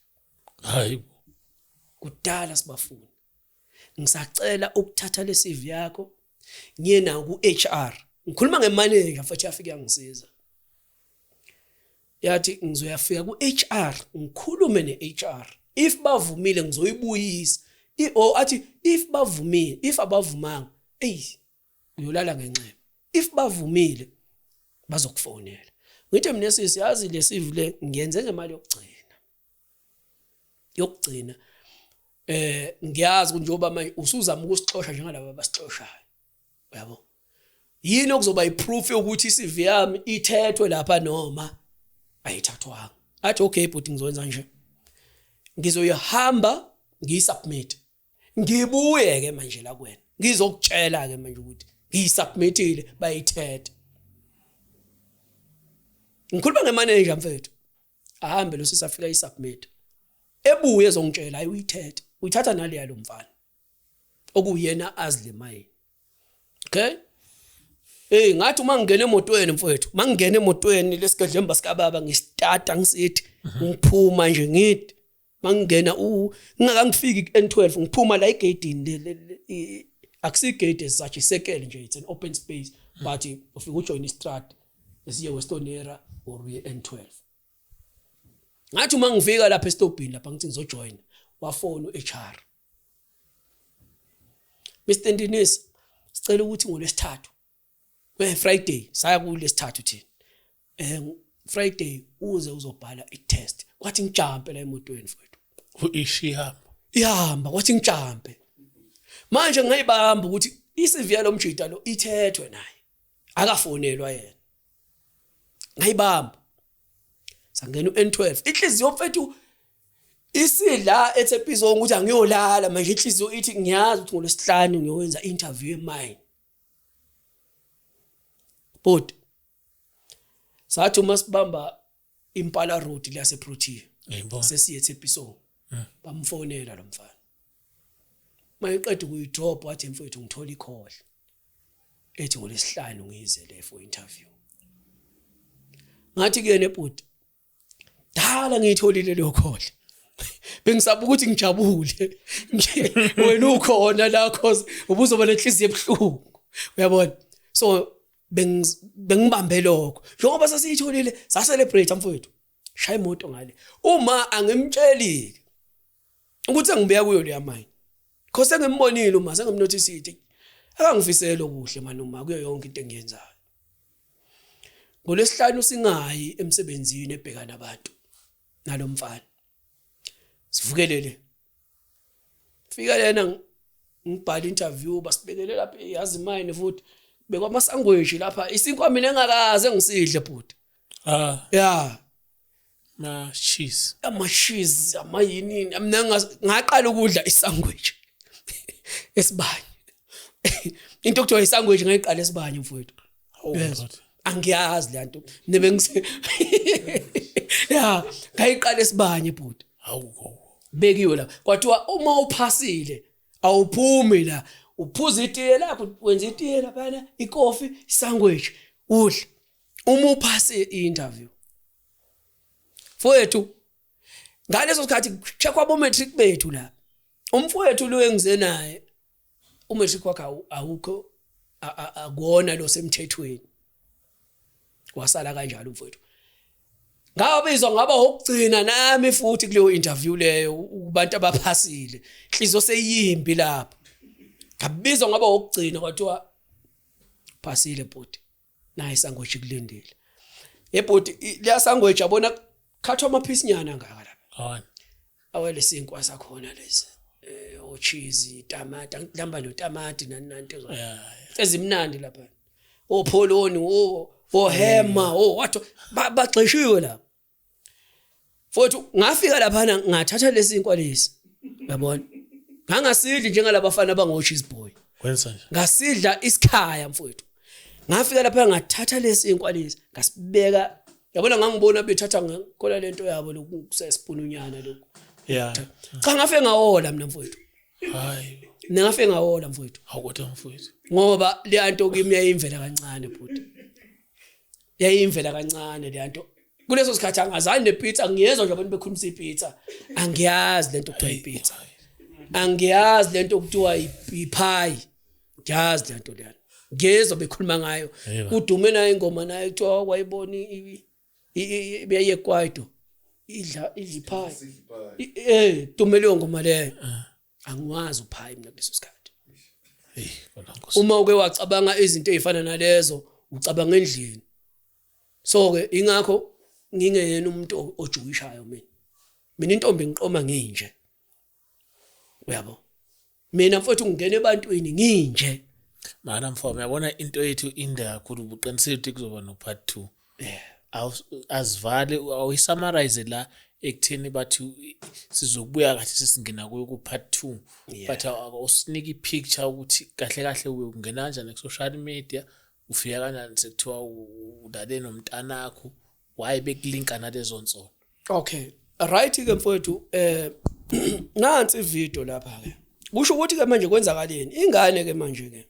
Hayi Kudala sibafuna. Ngisacela ukuthatha le CV yakho ngiye nayo ku HR. Ngikhuluma ngemanager futhi yafika yangisiza. Yathi ngizoyafika ku HR ngikhulume ne HR. If bavumile ngizoyibuyisa. Or athi if bavumile, if abavumanga, ey uyolala ngenxeba. If bavumile bazokufonela. Ngithi mina sisi yazi le CV le ngiyenze ngemali yokugcina. Yokugcina. Ngiyazi ukuthi njengoba manje usuzama ukusixosha njengalabo abasixoshayo. Uyabo? Yini okuzoba iproof yokuthi iCV yami ithethwe lapha noma ayithathwanga? Athi okay but ngizokwenza nje. Ngizoyihamba ngiyisubmit. Ngibuye ke manje la kuwena. Ngizokutshela ke manje ukuthi Ngiyisubmitile bayithethe. Ngikhuluma ngemanager mfethu. Ahambe lo sisafika isubmit. Ebuye ezongitshela hayi uyithethe. Uyithatha naleya lo mfana. Okuyena azile mine. Okay? Hey ngathi uma ngingena emotweni mfowethu, mangingena emotweni lesigedlemba sikababa ngistarta ngisithi ngiphuma nje ngithi mangingena u ngingakangifiki ku-N12 ngiphuma la egedini, akusigate as such, isekele nje, it's an open space, but ufika ujoin istrad esiye Westonera or uye N12. Ngathi uma ngifika lapha estobhini lapha ngithi ngizojoin, wafona uHR, Mr Ndinisa, sicela ukuthi ngolwesithathu, Friday, saya kulesithathu thina, Friday uze uzobhala i-test. Kwathi ngijumpe la emotweni mfowethu. Ishihamba. Ihamba, kwathi ngijumpe manje ngayibamba ukuthi iCV yalo mjida lo ithethwe naye akafonelwa yena. Ngayibamba sangena uN12, inhliziyo mfethu isidla eThepiso ukuthi angiyolala manje, inhliziyo ithi ngiyazi ukuthi ngolwesihlanu ngiyowenza interview emine. But sathi uma sibamba Impala Road lase Protea Ngiyibona. sesiye eThepiso, bamfonela lo mfana mayeqeda ukuyidrop, wathi mfethu ngithola icall ethi ngolesihlanu ngize le for interview. Ngathi kuyena, ebhuti dala ngiyitholile leyo call, bengisaba ukuthi ngijabule wena ukhona la cause ubuzoba nenhliziyo ebuhlungu, uyabona. So bengibambe lokho njengoba sasiyitholile, sacelebrate mfowethu, shaya imoto ngale. Uma angimtsheli ukuthi engibuya kuyo leya mine, cause sengimbonile, uma sengimnotice, akangifisele okuhle manje uma kuyo yonke into engiyenzayo. Ngolwesihlanu singayi emsebenzini ebhekana abantu nalomfana, sivukelele fika lena ngibhala interview, basibekele lapha yazi mine futhi bekwamasangweji lapha, isinkwa mina engakaze ngisidle bhuti. Ah, Ya. Ma cheese. Ama cheese amayini, mina ngaqala ukudla isandwich esibanye, into okuthiwa isandwich ngayiqala esibanye mfowethu. Oh Yes. God. Angiyazi le nto nebe ngise ya ngayiqala esibanye bhuti. Hawu. Bekiwe la, kwathiwa uma uphasile awuphumi la, uphuza itiye lakho, wenza itiye laphana, ikofi, sandwich, udle uma uphase i-interview. Mfowethu, ngaleso sikhathi checkwa abo matric bethu la, umfowethu lo engize naye umatric wakhe awukho, akuwona lo semthethweni, wasala kanjalo umfowethu. Ngabizwa ngaba okugcina nami futhi kuleyo interview leyo kubantu abaphasile, inhliziyo seyimbi lapho, ngabizwa ngaba okugcina, kwathiwa phasile bhuti, nayi sandwich kulindile. Ebhuti leya sandwich yabona khathwa amaphisi nyana ngaka lapha. Hayi. Awele sinkwa sakhona lezi o cheese, tamati, mhlamba notamati nani nani into ezimnandi lapha, opholoni, o ohema, o what, bagxishiwe lapha futhi. Ngafika lapha ngathatha lesinkwa lesi, uyabona, ngangasidli njengalabafana abango cheese boy. Wenza nje. Ngasidla isikhaya mfowethu. Ngafika lapha ngathatha lesinkwa lesi ngasibeka, yabona, ngangibona bethatha ngakhola lento yabo lokhu kusesipununyana lokhu. Cha, ngafe ngawola mina mfowethu. Hayi. Mina ngafe ngawola mfowethu. Hawu kodwa mfowethu. Ngoba le nto kimi yayimvela kancane bhuti, yayimvela kancane le nto. Kuleso sikhathi angazani nepizza, ngiyezwa nje abantu bekhulumisa ipizza, angiyazi lento kuthiwa ipizza, angiyazi lento kuthiwa ipie, ngiyazi lento leyana ngiyezwa bekhuluma ngayo. Yebo. Kudume nayo ingoma nayo kuthiwa wayibona beye kwaito idla ipie, dume leyo ngoma leyo, angiwazi upie mina kuleso sikhathi. Hey, kodwa Nkosi. Uma uke wacabanga izinto ezifana nalezo, ucabanga endlini. So ke ingakho ngingeyena umuntu ojuwishayo mina intombi ngiqoma nginje, uyabo. Mina mfowethu ngingena ebantwini nginje. Mana mfowethu, uyabona into yethu inde kakhulu, ubuqinisile ukuthi kuzoba no part 2. Azivale, awuyisummarize la Ekutheni bathi sizobuya kahle sesingena kuyo ku-part 2, but awusinike i-picture ukuthi kahle kahle ungena kanjani ku-social media, ufika kanjani sekuthiwa ulale nomntanakho, why bekulinka nalezo nsolo. Okay, right ke mfowethu, nansi ivideo lapha ke. Kusho ukuthi ke manje kwenzakaleni ingane ke manje ke,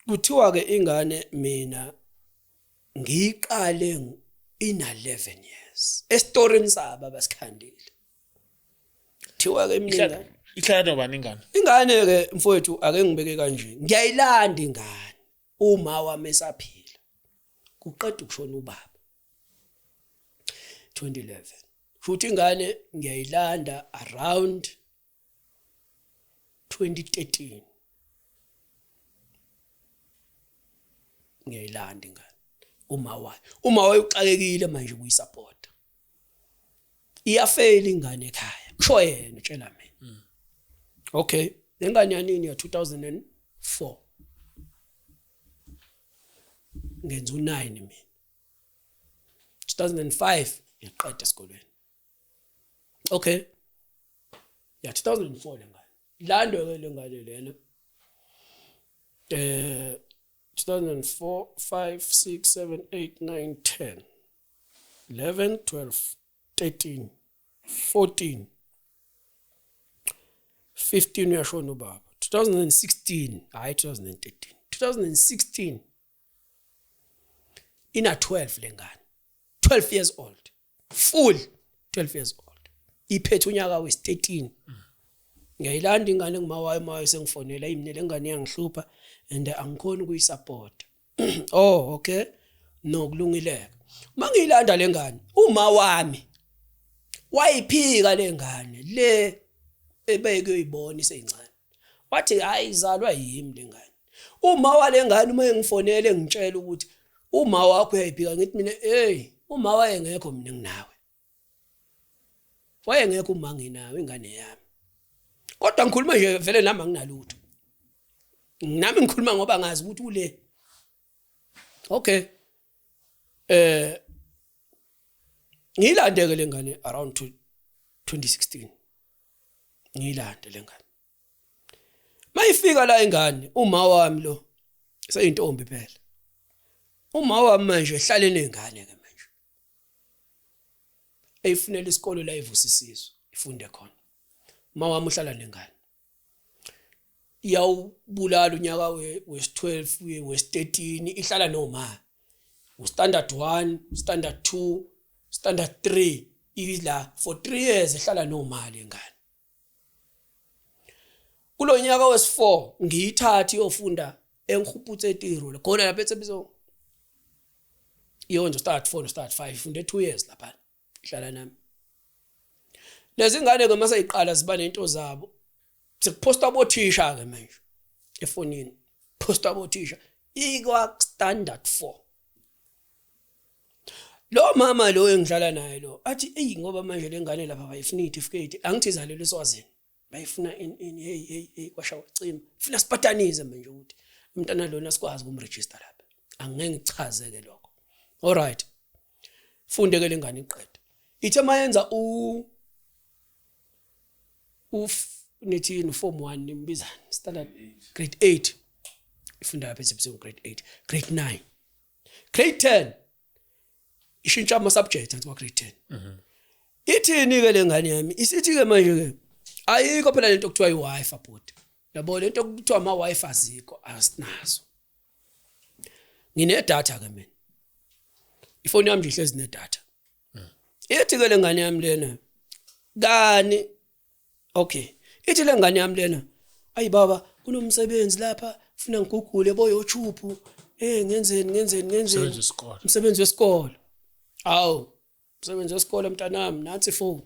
kuthiwa ke ingane mina ngiyiqale ina 11 years esitorini sabo abasikhandile. Kuthiwa ke mina Ihlala nobani ingane? Ingane ke mfowethu, ake ngibeke kanje, ngiyayilanda ingane uma wami esaphila, kuqeda ukushona ubaba 2011, futhi ingane ngiyayilanda around 2013. Ngiyayilanda ingane, uma wayo uxakekile manje kuyisupport, iyafeyila ingane ekhaya, kusho yena, utshela mina. Okay, lengane yanini? Ya 2004, ngenza u9 mina, 2005 ngiqeda esikolweni. Okay, ya 2004 lengane lando ke, lengane lena 2004, 5, 6, 7, 8, 9, 10, 11, 12, 13, 14, 15, uyashona ubaba 2016, hayi 2013, 2016, ina 12 lengane, 12 years old, full 12 years old, iphethe unyaka wesi-13. Ngiyayilanda ingane ngumawayo, mawayo sengifonela imine, lengane iyangihlupha and angikhoni ukuyisupport. Oh okay, no, kulungileke. Uma ngiyilanda lengane, uma wami wayiphika lengane le ebeke uyibona iseyincane, wathi hayi, izalwa yimi lengane. Uma walengane uma engifonele ngitshela ukuthi uma wakho uyayiphika, ngithi mina, hey, uma wayengekho, mina nginawe, wayengekho uma nginawe ingane yami, kodwa ngikhuluma nje vele nami anginalutho, nami ngikhuluma ngoba ngazi ukuthi ule. Okay, ngiyilandeke lengane around to 2016, ngiyilande lengane. Mayifika la ingane, uma wami lo seyintombi phela, uma wami manje ehlale nengane ke manje, eyifunela isikole la ivusisizwe ifunde khona. Uma wami uhlala nengane, iyawubulala unyaka wesi-12, wesi-13, ihlala noma ustandard 1, standard 2, standard 3, ila for 3 years ihlala noma lengane. Kulonyaka wesi-4 ngiyithatha iyofunda eNkgopotse Tiro khona lapha eTsebiso, iyonje start 4 no start 5, ifunde 2 years lapha, ihlala nami. Lezi ngane ke mase iqala ziba nento zabo, sekuposta abothisha ke manje efonini, posta abothisha ikwa standard 4. Lo mama lo engidlala naye lo athi, "Ey, ngoba manje lengane lapha bayifuna icertificate, angithi izalelwe eSwazini, bayifuna in in hey hey hey." Kwasha wacima, funa sipatanize manje ukuthi umntana lona sikwazi ukumregister lapha. Angeke ngichaze ke lokho. Alright, funde ke lengane, iqede, ithe mayenza u nithini, form 1, nimbizani, standard, grade 8, ifunda lapha eSibiseni, grade 8, grade 9, grade 10, ishintsha ama subjects anti kwa grade 10. Ithini ke lengane yami? Isithi ke manje ke ayikho phela lento okuthiwa i-wifi bhuti, yabo, lento okuthiwa ama wifi azikho, asinazo. Ngine data ke mina, ifoni yami nje ihlezi ne data. Ithi ke lengane yami lena kani, okay, ithi lengane yami lena, "Ayi baba, kunomsebenzi lapha, funa ngigugule bo YouTube, ngenzeni, ngenzeni, ngenzeni." Umsebenzi wesikole. Umsebenzi wesikole. Awu, umsebenzi wesikole mntanami, nansi ifoni,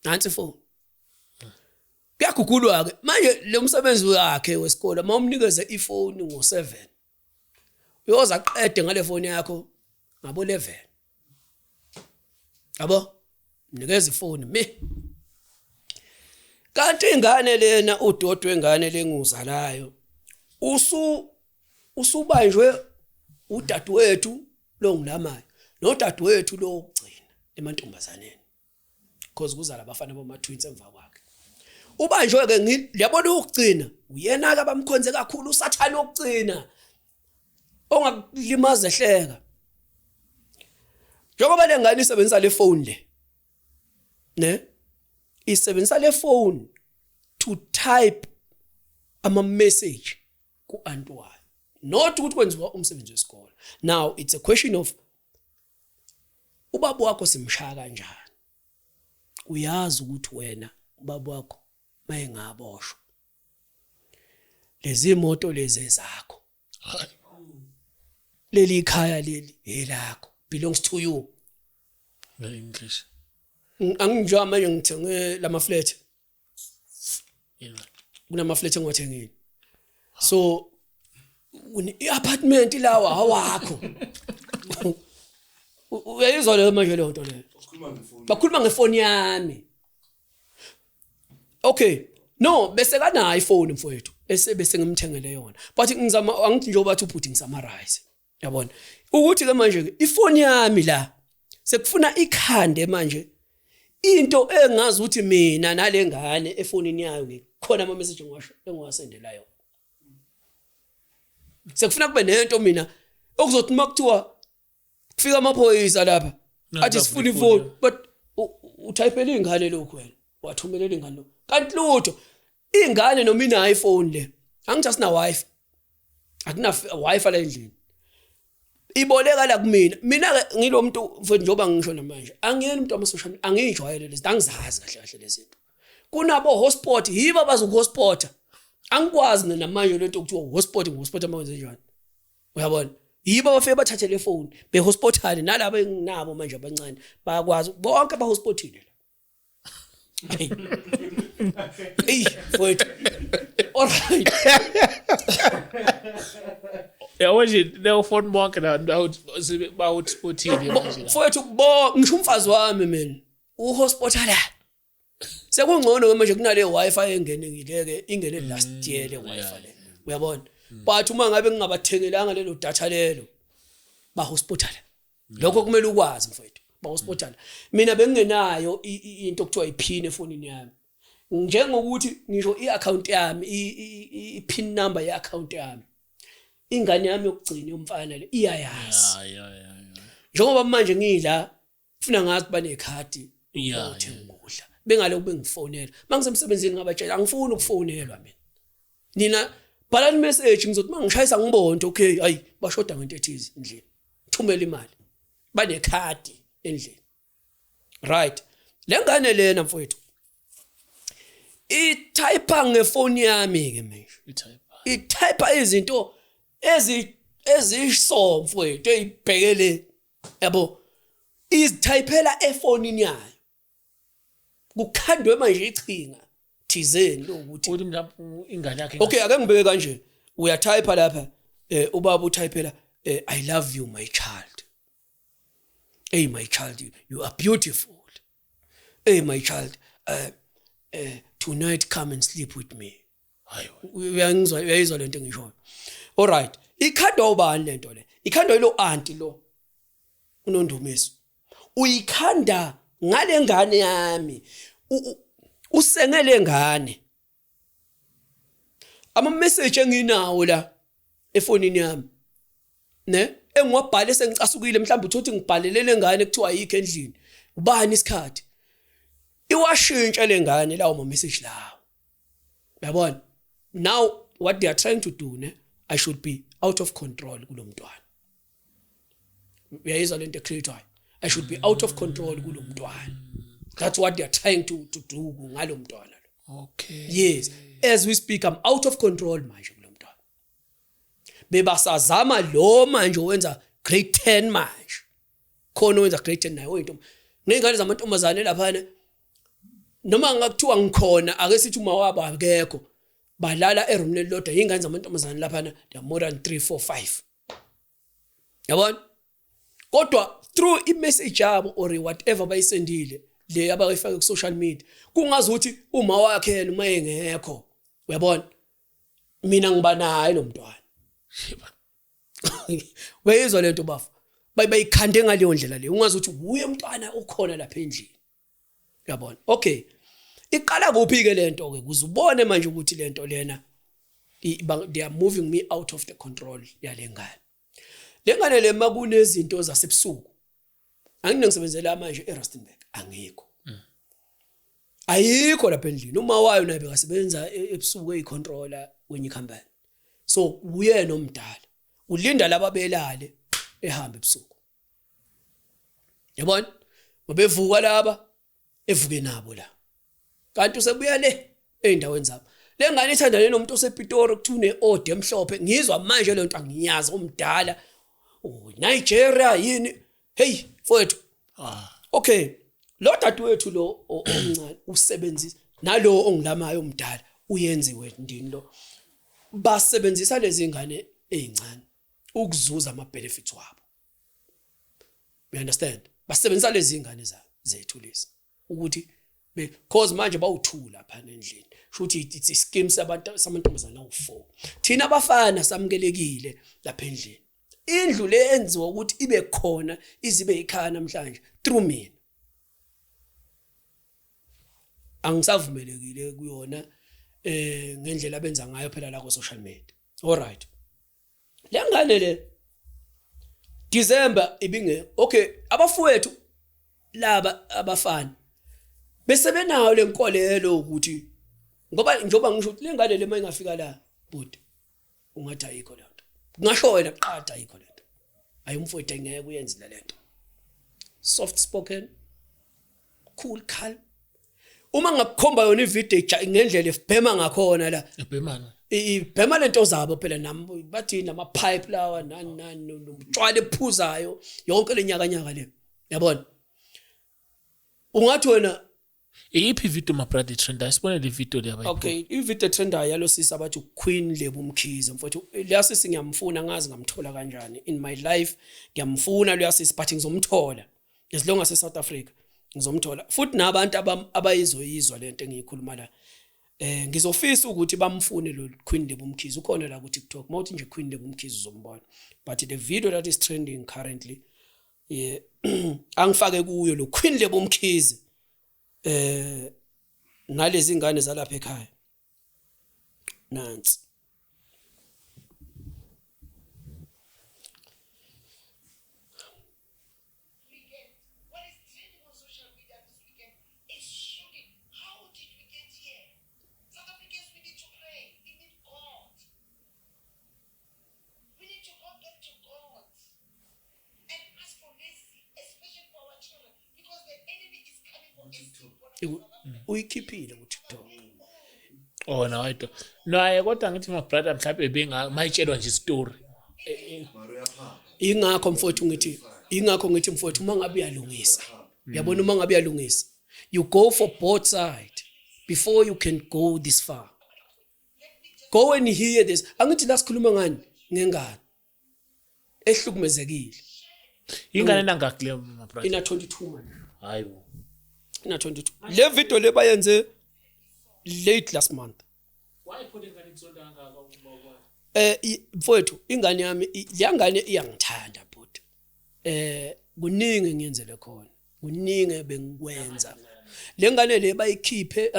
nansi ifoni. Kuyagugulwa ke manje lo msebenzi wakhe wesikole. Mawumnikeze ifoni ngo7, uyoza aqede ngale foni yakho ngabo 11, yabo. Mnikeza ifoni mi, kanti ingane lena, udoti wengane lenguzalayo, usubanjwe udadewethu lo ngilamayo. Nodadewethu lo wokugcina emantombazaneni, because kuzala abafana bama twins emva kwakhe. Ubanjwe ke, ngiyabona ukugcina uyena ke abamkhonze kakhulu uSathane wokugcina ongakulimaza ehleka. Njengoba le ngane isebenzisa le phone le, ne isebenzisa le phone to type ama message ku aunt wayo, not ukuthi kwenziwa umsebenzi wesikole. Now it's a question of ubaba wakho simshaya kanjani. Uyazi ukuthi wena ubaba wakho mayengaboshwa, lezi moto lezi ezakho, leli khaya leli elakho, belongs to you. Nge-English. Anginjengoba manje ngithenge lama flat, kunama flat engiwathengile, so i-apartment lawa awakho. Uyayizwa leyo manje leyo nto leyo? Ukhuluma ngefoni. Bakhuluma ngefoni yami. Okay, no, bese kanayo ifoni mfowethu, bese bese ngimthengele yona, but ngizama, angithi njengoba bathi ubhuti ngisummarize, yabona ukuthi ke manje ke ifoni yami la sekufuna ikhande manje into engazi ukuthi mina nale ngane efonini yayo ngikhona ama message engiwasho engiwasendela yona. Sekufuna kube nento mina okuzothi uma kuthiwa kufika amaphoyisa lapha No, athi sifuna bavule ifoni, but utypele ingane lokhu, wena wathumelela ingane lokhu, kanti lutho. Ingane noma inayo ifoni le, angithi asina wifi, akuna wifi la endlini, iboleka la kumina. Mina ke ngilo muntu mfowethu, njengoba ngisho namanje, angiyena umuntu wama social media, angiyijwayele lezi, angizazi kahle kahle lezi zinto. Kunabo hotspot, yibo abazokuhotspota. Angikwazi mina namanje lento okuthiwa hotspot, ngihotspot uma kwenze njani, uyabona? Yibo abafike bathathe le phone behotspotane nalabo enginabo manje abancane, bayakwazi bonke, bahotspotile la. Ey mfowethu, alright. Yabo nje leyo phone, bonke la bawuhotspotile manje la. Mfowethu, bo ngisho umfazi wami mina uhotspota la. Sekungcono ke manje kunale wifi engenekile ke, ingene last year le wifi le, uyabona? But uma ngabe ngingabathengelanga lelo data lelo, bahotspota la. Lokho kumele ukwazi mfowethu, bahotspota la. Mina bengingenayo into okuthiwa iPin efonini yami, njengokuthi ngisho i-account yami, i-pin number ye-account yami, ingane yami yokugcina yomfana le iyayazi. Ya. Njengoba manje ngila, kufuna ngazi banekhadi lokuthenga ukudla, bengalokhu bengifonela mangisemsebenzini. Ngabatshela angifuni ukufonelwa mina, nina bhalani message, ngizothi mangishayisa ngibone ukuthi okay, hayi, bashoda ngento ethize endlini, thumela imali, banekhadi endlini. Right, le ngane lena mfowethu itype ngefoni yami ke manje. I-type. Itype izinto eziso mfowethu eyibhekele, yabo, izitypela efonini yayo. Kukhandwe manje ichinga thizeni lokuthi Uthi mhlawumbe ingane yakhe. Okay, ake ngibeke kanje, uyatype lapha, ubaba utypela "I love you, my child. Hey my child, you are beautiful. Hey my child, tonight come and sleep with me." Hayi. Uyangizwa, uyayizwa lento engishoyo? Alright, ikhandwa ubani lento le? Ikhandwa yilo auntie lo unondumiso, uyikhanda ngale ngane yami. Usengele ngane ama message enginawo la efonini yami, ne engiwabhale sengicasukile, mhlawumbe uthothi ngibhalele lengane kuthiwa ayikho endlini, ubani isikhathi, iwashintshe lengane lawo ma message lawo, uyabona? Now what they are trying to do, ne, I should be out of control kulomntwana. Uyayizwa lento ecreatewayo? I should be out of control kulomntwana. That's what they are trying to do ngalomntwana lo. Yes, as we speak I'm out of control manje kulomntwana. Bebasazama lo manje wenza grade 10 manje, khona wenza grade 10 naye oyinto ney'ngane zamantombazane laphana, noma ngakuthiwa ngikhona, ake sithi uma wabo akekho, balala erumini elilodwa, iy'ngane zamantombazane laphana, they are more than 3 4 5, yabona? Kodwa through i-message yabo or whatever bayisendile le abayifake ku-social media, kungazi ukuthi uma wakhe yena uma engekho, uyabona, mina ngiba naye lo mntwana. Uyayizwa lento, bafa? Bayikhande ngaleyo ndlela leyo, ungazi ukuthi uye umntwana okhona lapha endlini, uyabona? Okay, iqala kuphi ke lento ke, kuze ubone manje ukuthi lento lena they are moving me out of the control yale ngane. Le ngane le, makunezinto zasebusuku, angine ngisebenzela manje eRustenburg, angikho, ayikho lapha endlini. Uma wayo naye bekasebenza ebusuku eyicontroller kwenye ikhampani, so uyena omdala, ulinda laba belale, ehambe ebusuku, yabona? Babevuka laba, evuke nabo la, kanti usebuya le ey'ndaweni zabo. Le ngane ithandane nomuntu osePitori, kuthiwa une-odi emhlophe. Ngizwa manje le nto, angiyazi, omdala, oh, Nigeria yini. Hey mfowethu, okay, lo dadewethu lo omncane usebenzisa nalo ongilamayo omdala, uyenziwe ndini lo, basebenzisa lezi ngane ezincane ukuzuza ama benefits wabo, you understand? Basebenzisa lezi ngane zethu lezi ukuthi because manje bawuthula lapha endlini, shuthi it's a scheme sabantu samantombazana awu4. Thina abafana samukelekile lapha endlini. Indlu le enziwa ukuthi ibe khona, izibe ikhaya namhlanje through mina, angisavumelekile kuyona ngendlela abenza ngayo phela la ku social media. All right, le ngane le, December ibinge okay. Abafowethu laba abafana bese benayo lenkolelo ukuthi, ngoba njengoba ngisho ukuthi le ngane le mayingafika la, bhuti, ungathi ayikho le nto, kungasho wena kuqada, ayikho le nto, ayi umfowethu, angeke uyenze le nto. Soft spoken, cool, calm. Uma ngakukhomba yona ivideo ngendlela ebhema ngakhona la. Ebhemana? Ibhema lento zabo phela, nami bathi nama pipe lawa, nani nani, notshwala ephuzayo, yonke lenyaka nyaka le, yabona? Ungathi wena Iyiphi ivideo, my brother, trend? Asibone le video le abayiphuma. Okay, ivideo trendayo yalo sisi abathi Queen Lebo Mkhize. Mfowethu, leya sisi ngiyamfuna, ngazi ngamthola kanjani in my life. Ngiyamfuna leya sisi, but ngizomthola as long as South Africa, ngizomthola futhi. Nabantu abayizoyizwa lento engiyikhuluma la, ngizofisa ukuthi bamfune lo Queen Lebo Mkhize. Ukhona la ku TikTok, mawuthi nje Queen Lebo Mkhize uzombona. But the video that is trending currently, yeah, angifake kuyo lo Queen Lebo Mkhize nalezi ngane zalapha ekhaya, nansi. Weekend. What is trending on social media this weekend is shocking. How did we get here? South Africans, we need to pray. We need God. We need to go back to God and ask for mercy, especially for our children, because the enemy is coming for every one of South Africa. Uyikhiphile ku TikTok. Oh no, I don't. Naye kodwa ngithi, my brother, mhlawumbe benga mayitshelwa nje story. Ingakho mfowethu ngithi, ingakho ngithi mfowethu, uma ngabe uyalungisa, uyabona, uma ngabe uyalungisa, you go for both side before you can go this far. Go and hear this. Angithi la sikhuluma ngani? Ngengane ehlukumezekile. Ingane nangaki le, my brother? Ina 22 manje. Hayibo. Ina 22. Le video le bayenze late last month. Why put ingane kusonta kangaka ubaba? Mfowethu, ingane yami, leya ngane iyangithanda, but kuningi ngiyenzele khona, kuningi bengikwenza. Le ngane le bayikhiphe,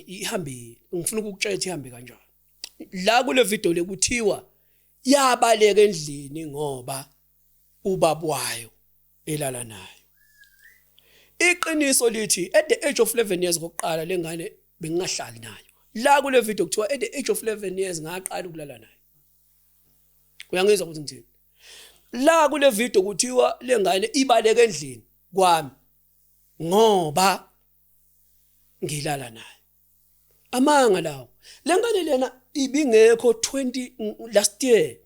ihambe, ngifuna ukukutshela ukuthi ihambe kanjani. La kule video le kuthiwa yabaleka endlini ngoba ubaba wayo elala nayo. Iqiniso lithi at the age of 11 years kokuqala lengane bengingahlali nayo. La kule video kuthiwa at the age of 11 years ngaqala ukulala nayo. Uyangizwa ukuthi ngithini? La kule video kuthiwa lengane ibaleke endlini kwami ngoba ngilala nayo. Amanga lawo. Lengane lena ibingekho 20 last year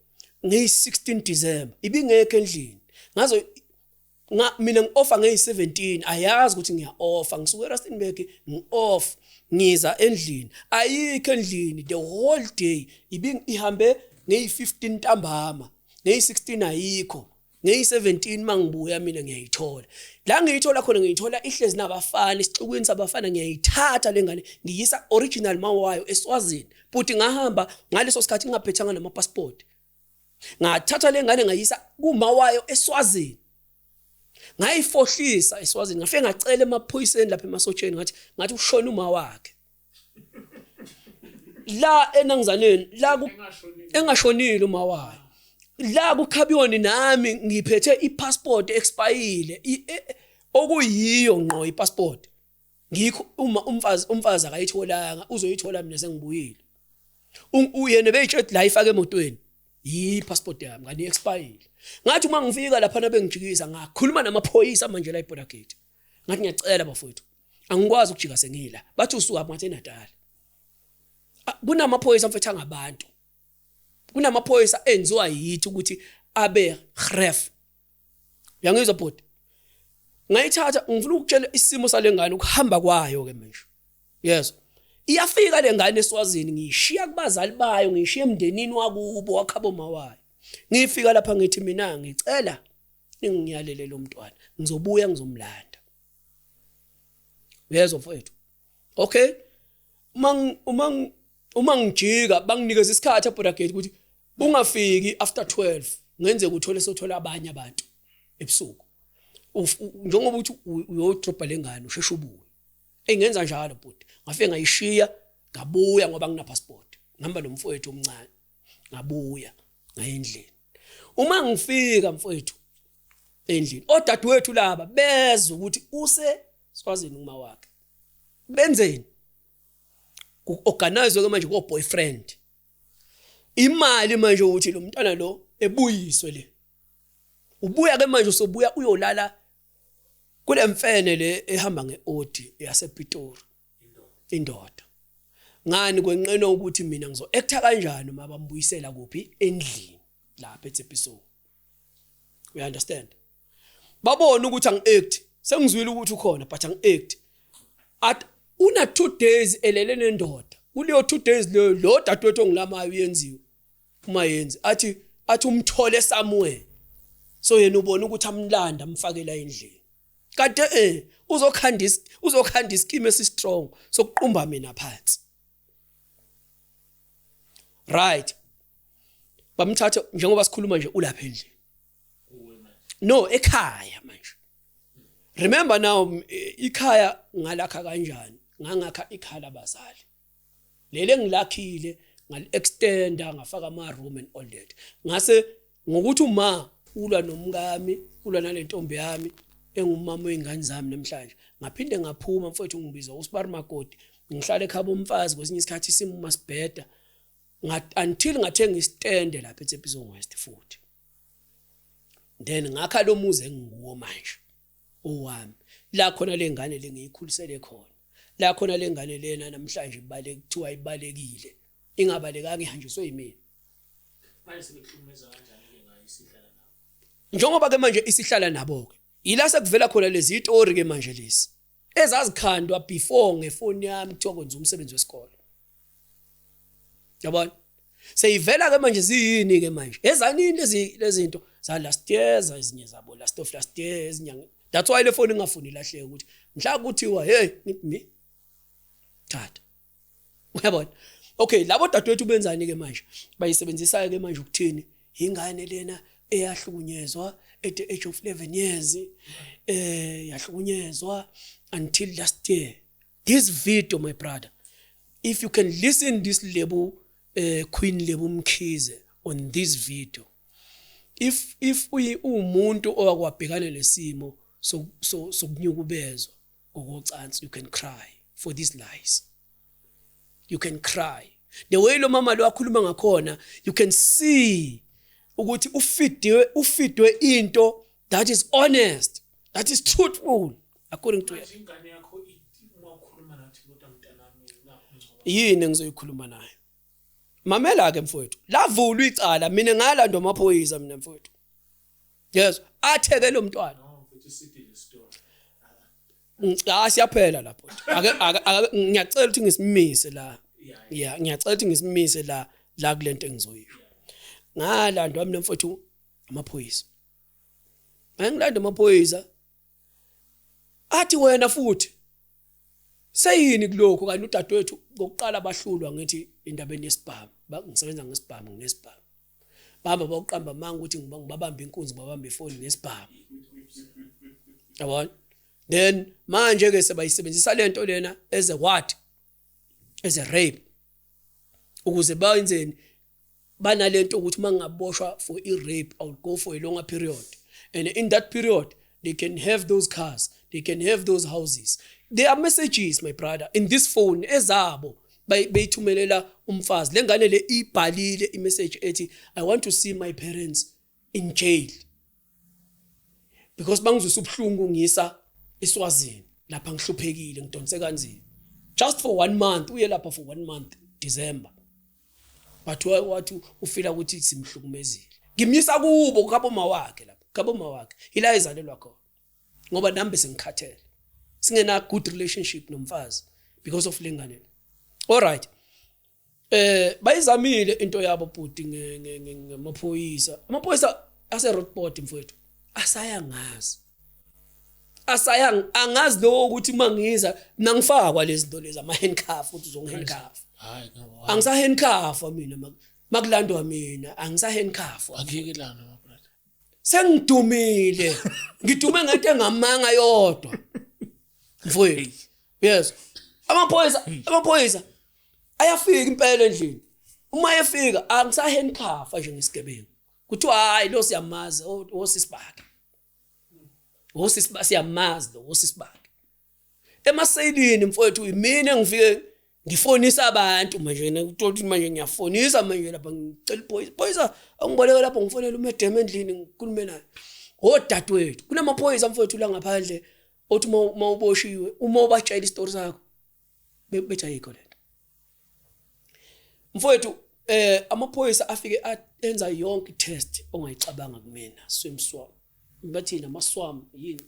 ngeyi-16 December, ibingekho endlini. Ngazo nga mina ngi-offa ngeyi-17, ayazi ukuthi ngiya-offa, ngisuke eRustenburg, ngi-off, ngiza endlini, ayikho endlini the whole day. Ihambe ngeyi-15 ntambama, ngeyi-16 ayikho, ngeyi-17 mangibuya mina ngiyayithola. La ngiyithola khona, ngiyithola ihlezi nabafana, isixukwini sabafana. Ngiyayithatha le ngane, ngiyisa original ma wayo eSwazini. Futhi ngahamba ngaleso sikhathi ngingaphethanga nama-passport. Ngathatha le ngane ngayisa kuma wayo eSwazini. Ngayifohlisa eSwazini, ngafike ngacela emaphoyiseni lapha emasotsheni, ngathi ushona uma wakhe la enangizaneni la engashonile uma wayo la kuKhabiyoni, nami ngiphethe ipassport expire okuyiyo ngqo ipassport, ngikho uma umfazi akayitholanga, uzoyithola mina sengibuyile. Uyena beyitshela la ifake emotweni yi-passport yami kanti expire. Ngathi uma ngifika lapha bengijikisa, ngakhuluma namaphoyisa manje la eborder gate, ngathi ngiyacela bafowethu, angikwazi ukujika sengila. Bathi usuka? Ngathi eNatal. Kunamaphoyisa mfethu angabantu, kunamaphoyisa enziwa yithi ukuthi abe ref. Uyangizwa bhuti? Ngayithatha, ngifuna ukutshela isimo salengane, ukuhamba kwayo ke manje. Yes, iyafika le ngane eSwazini, ngiyishiya kubazali bayo, ngiyishiya emndenini wakubo wakhabo mawayo. Ngifika lapha ngithi mina ngicela ningiyalele lo mntwana, ngizobuya ngizomlanda. Uyezwa mfowethu? Okay, uma ngijika banginikeza isikhathi eborder gate ukuthi ungafiki after 12, ngenzeka uthole sothola abanye abantu ebusuku. Njengoba uthi uyodropa lengane, usheshe ubuye. Engenza njalo bhuti, ngafike ngayishiya, ngabuya ngoba ngina passport, ngihamba nomfowethu omncane, ngabuya ngaya endlini. Uma ngifika mfowethu endlini, odadewethu laba bezwe ukuthi use Swazini uma wakhe, benzeni? Ku-organize ke manje ko-boyfriend imali manje ukuthi lo mntwana lo ebuyiswe le. Ubuya ke manje, usobuya uyolala kule mfene le ehamba ngeOdi yasePitori, indoda. Ngani kwenqena ukuthi mina ngizo-acta kanjani uma bambuyisela kuphi endlini lapha eTshepisong? You understand? Babona ukuthi angi-act, sengizwile ukuthi ukhona but angi-act. At una 2 days elele nendoda, kuleyo 2 days leyo lo dadewethu ongilamayo uyenziwe uma yenzi athi umthole somewhere, so yena ubona ukuthi amlanda amfakela endlini, kade uzokhanda ischeme esi-strong sokuqumba mina phansi. Right, bamthatha, njengoba sikhuluma nje ulapha endlini, no, ekhaya manje. Remember now, ikhaya ngalakha kanjani? Ngangakha ikhaya labazali leli engilakhile, ngali-extenda, ngafaka ama-room and all that. Ngase ngokuthi uma ulwa nomkami, ulwa nale ntombi yami engumama wey'ngane zami namhlanje, ngaphinde ngaphuma mfowethu, ngibizwa usibari makoti, ngihlala ekhaba umfazi kwesinye isikhathi isimo masibheda, until ngathenga isitende lapha eTshepisong West futhi, then ngakha lo muzi enginguwo manje owami, la khona le ngane lengiyikhulisele khona, la khona le ngane lena namhlanje ibale kuthiwa ibalekile, ingabalekanga, ihanjiswe yimina. Manje sebekuhlukumeza kanjani-ke ngayo isihlala nabo? Njengoba ke manje isihlala nabo ke, yila sekuvela khona lezi itori ke manje, lezi ezazikhandwa before ngefoni yami, kuthiwa kwenza umsebenzi wesikole, yabona? Seyivela ke manje ziyini ke manje, ezanini lezi zinto za last year, ezinye zabo last of last year, ezinyanga. That's why le phone ingafuni ilahleke, ukuthi mhla kuthiwa hey, ngithi mi thatha, uyabona? Okay, labo dadewethu benzani ke manje? Bayisebenzisa ke manje ukuthini? Ingane lena eyahlukunyezwa at the age of 11 years, yahlukunyezwa until last year. This video, my brother, if you can listen this Lebo, Queen Lebo Mkhize on this video, if umuntu owakwabhekana nesimo sokunyukubezwa ngokocansi, you can cry for these lies. You can cry the way lo mama lo akhuluma ngakhona. You can see ukuthi ufidwe into that is honest, that is truthful according to Manje ingane yakho uma ukhuluma nathi, kodwa mntanami, nakho ngcono. Yini engizoyikhuluma nayo? Mamela ke mfowethu, lavulwa icala, mina ngalandwa amaphoyisa mina mfowethu. Yes, atheke lo mntwana. No mfethu, isidile story. Ah, siyaphela lapho. Ake ngiyacela ukuthi ngisimise la. Yeah, ngiyacela ukuthi ngisimise la kulento engizoyisho. Ngalandwa mina mfowethu amaphoyisa. Ngangilanda amaphoyisa, athi wena futhi seyini kulokho, kanti udadewethu ngokuqala bahlulwa ngithi indabeni yesibhamu, ngisebenza ngesibhamu, nginesibhamu. Bahamba bawuqamba amanga ukuthi ngibabamba inkunzi, ngibabamba ifoni ngesibhamu. Yabona, then manje ke sebayisebenzisa lento lena as a what, as a rape, ukuze bayenzeni. Banalento ukuthi mangaboshwa for i-rape, I will go for a longer period, and in that period they can have those cars, they can have those houses. There are messages, my brother, in this phone ezabo beyithumelela umfazi. Lengane le ibhalile imessage ethi, "I want to see my parents in jail because bangizwisa ubuhlungu, ngisa eSwazini lapha ngihluphekile, ngidonse kanzima." Just for one month, uye lapha for one month, December, but wathi ufila ukuthi simhlukumezile. Ngimyisa kubo kaboma wakhe lapha, kaboma wakhe ila ezalelwa khona, ngoba nami bese ngikhathele, singena good relationship nomfazi because of lengane. Alright, bayizamile into yabo bhuti ngamaphoyisa, amaphoyisa ase Roodepoort, mfowethu, asaya ngazi, asaya angazi lo ukuthi mangiza nangifakwa lezi zinto lezi, ama handcuff, uthi uzongihandcuff. Hayi, no. Angisa handcuff mina, makulandwa mina angisa handcuff. Angeke lana, my brother. Sengidumile, ngidume ngento engamanga yodwa, mfowethu. Yes, amaphoyisa ayafika impela endlini. Uma efika angisa handcuff nje ngesigebengu, kuthiwa hayi, lo siyamazi, osisi bakhe, osisi siyamazi lo, osisi bakhe emaselini, mfowethu. Imina engifike ngifonisa abantu manje, uthola ukuthi manje ngiyafonisa manje lapha, ngicela iphoyisa, phoyisa angiboleke lapho, ngifonele umedem endlini, ngikhulume naye. Odadewethu, kunamaphoyisa, mfowethu, la ngaphandle othi uma uboshiwe, uma ubatshela isitori sakho, bethi ayikho lento, mfowethu. Amaphoyisa afike enza yonke test ongayicabanga kumina, swim swam, bathini, ama-swam yini,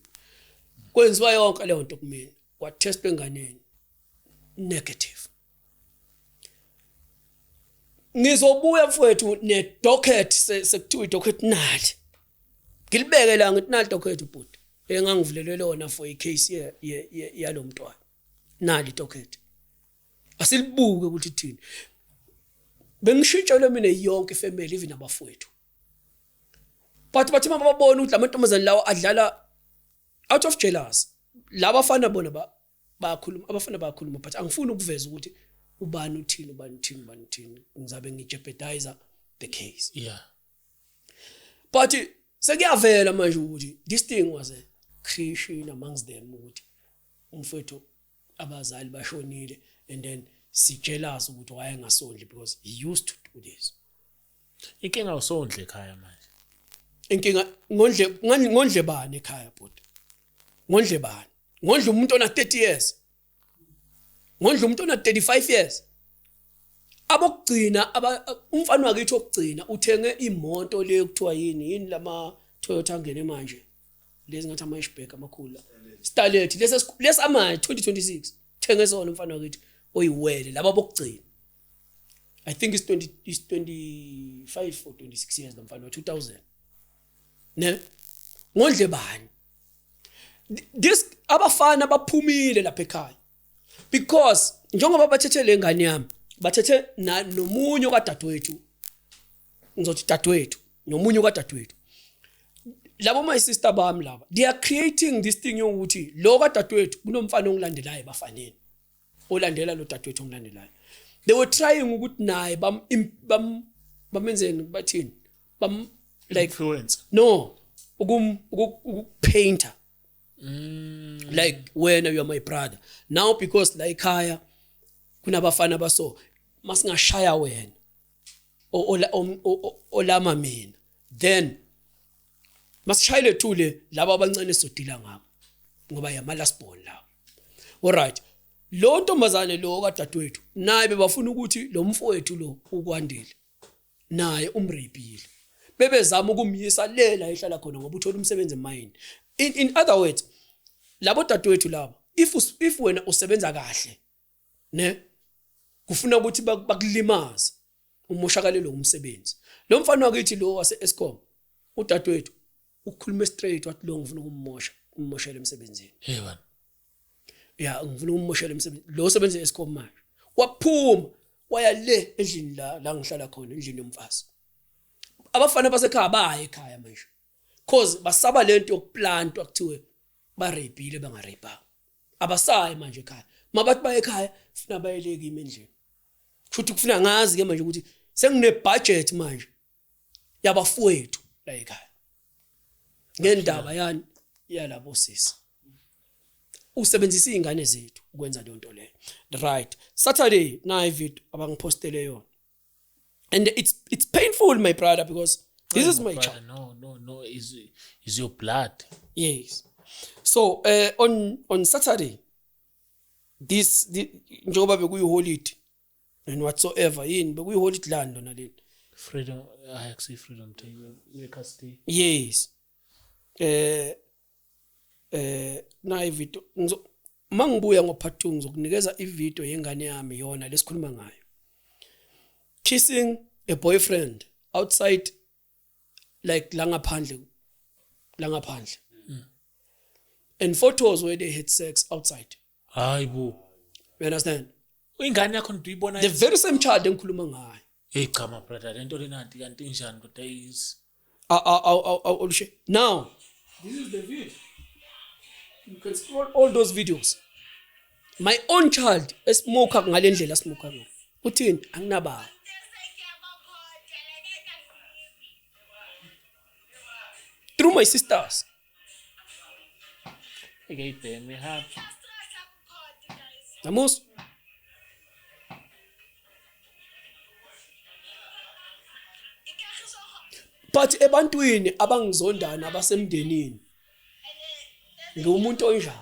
kwenziwa yonke leyo nto kumina, kwatestwa enganeni, negative. Ngizobuya, mfowethu, ne-docket, sekuthiwa i-docket nali, ngilibeke la, ngithi nali docket bhuti engangivulelwe lona for icase yalo mntwana, nali docket, asilibuke ukuthi thini. Bengishintshelwe mina yonke ifamily, even abafowethu, but bathi mababona ukuthi lamantombazane lawo adlala out of jealous, laba fana bona bayakhuluma, abafana bayakhuluma, but angifuni ukuveza ukuthi ubani uthini, ubani uthini, ubani uthini, ngizabe ngijeopardize the case. But sekuyavela manje ukuthi this thing was a creation amongst them, ukuthi umfowethu abazali bashonile and then si jealous ukuthi wayengasondli because he used to do this. Inkinga usondle ekhaya manje. Inkinga ngondle ngondle bani ekhaya, bhuti? Ngondle bani? Ngondle umuntu ona 30 years, ngondle umuntu ona 35 years? Abokugcina aba umfana wakithi okugcina uthenge imoto le kuthiwa yini yini, lama Toyota angene manje lezi, ngathi ama hatchback amakhulu la, Starlet lesi lesamanje 2026, thenge sona umfana wakithi oyiwele. Laba bokugcina, I think it's 20, it's 25 or 26 years lo mfana wa 2000 ne. Ngondle bani? This abafana baphumile lapha ekhaya because njengoba bathethe le ngane yami, bathethe nomunye kadadewethu, ngizothi dadewethu, nomunye kadadewethu. Labo my sister bami laba, they are creating this thing yokuthi lo kadadewethu kunomfana ongilandelayo bafanele olandela lo dadewethu ongilandelayo. They were trying ukuthi naye bam bam bamenzeni, bathini, bam like Influence. No, ukupainter like wena you are my brother now because la ekhaya kunabafana baso, masingashaya wena olama mina, then masishayele thule laba abancane sodila ngabo ngoba yama last born lawo. Alright, lo ntombazane lo kadadewethu naye bebafuna ukuthi lo mfowethu lo ukwandile naye umrapile, bebezama ukumyisa le la ehlala khona ngoba uthola umsebenzi emayini. In other words, labo dadewethu laba, if wena usebenza kahle ne, kufuna ukuthi bakulimaze, umoshakalelo umsebenzi. Lo mfana wakithi lo wase Eskom, udadewethu ukukhuluma straight, wathi lo ngifuna ukummosha, ummoshela emsebenzini. Hey man. Ya, ngifuna ukummoshela emsebenzini lo osebenza e-Eskom. Manje waphuma waya le endlini la la ngihlala khona, endlini yomfazi. Abafana basekhaya baya ekhaya manje cause basaba lento yokuplantwa, kuthiwe Barepile bangarepanga. Abasayi manje ekhaya. Mabathi baye ekhaya funa bayele kimi endlini. Futhi kufuna ngazi ke manje ukuthi sengine budget manje yabafowethu la ekhaya. Ngendaba yani yalabo sisi. Usebenzisa izingane zethu ukwenza leyo nto leyo. Right. Saturday nayi video abangipostele yona. And it's painful, my brother, because this is my Brother, child. No, no, no, is your blood. Yes. So on Saturday this njengoba bekuyi holiday and whatsoever, yini bekuyi holiday lani lona leli? Freedom, I actually Freedom Day, Workers Day. Yes. Na video mangibuya ngo part 2 ngizokunikeza ivideo yengane yami yona lesikhuluma ngayo. Kissing a boyfriend outside, like la ngaphandle. And photos where they had sex outside. Hayi bo. You understand? Ingane yakho ndiyibona. The very same child engikhuluma ngayo. Hey cha my brother, lento lena kanti injani kodwa is. Now, this is the video. You can scroll all those videos. My own child esmoka ngale ndlela smoka ngayo. Uthini? Anginababa. Through my sisters. Namos. But ebantwini abangizondana abasemndenini ngiwumuntu onjani?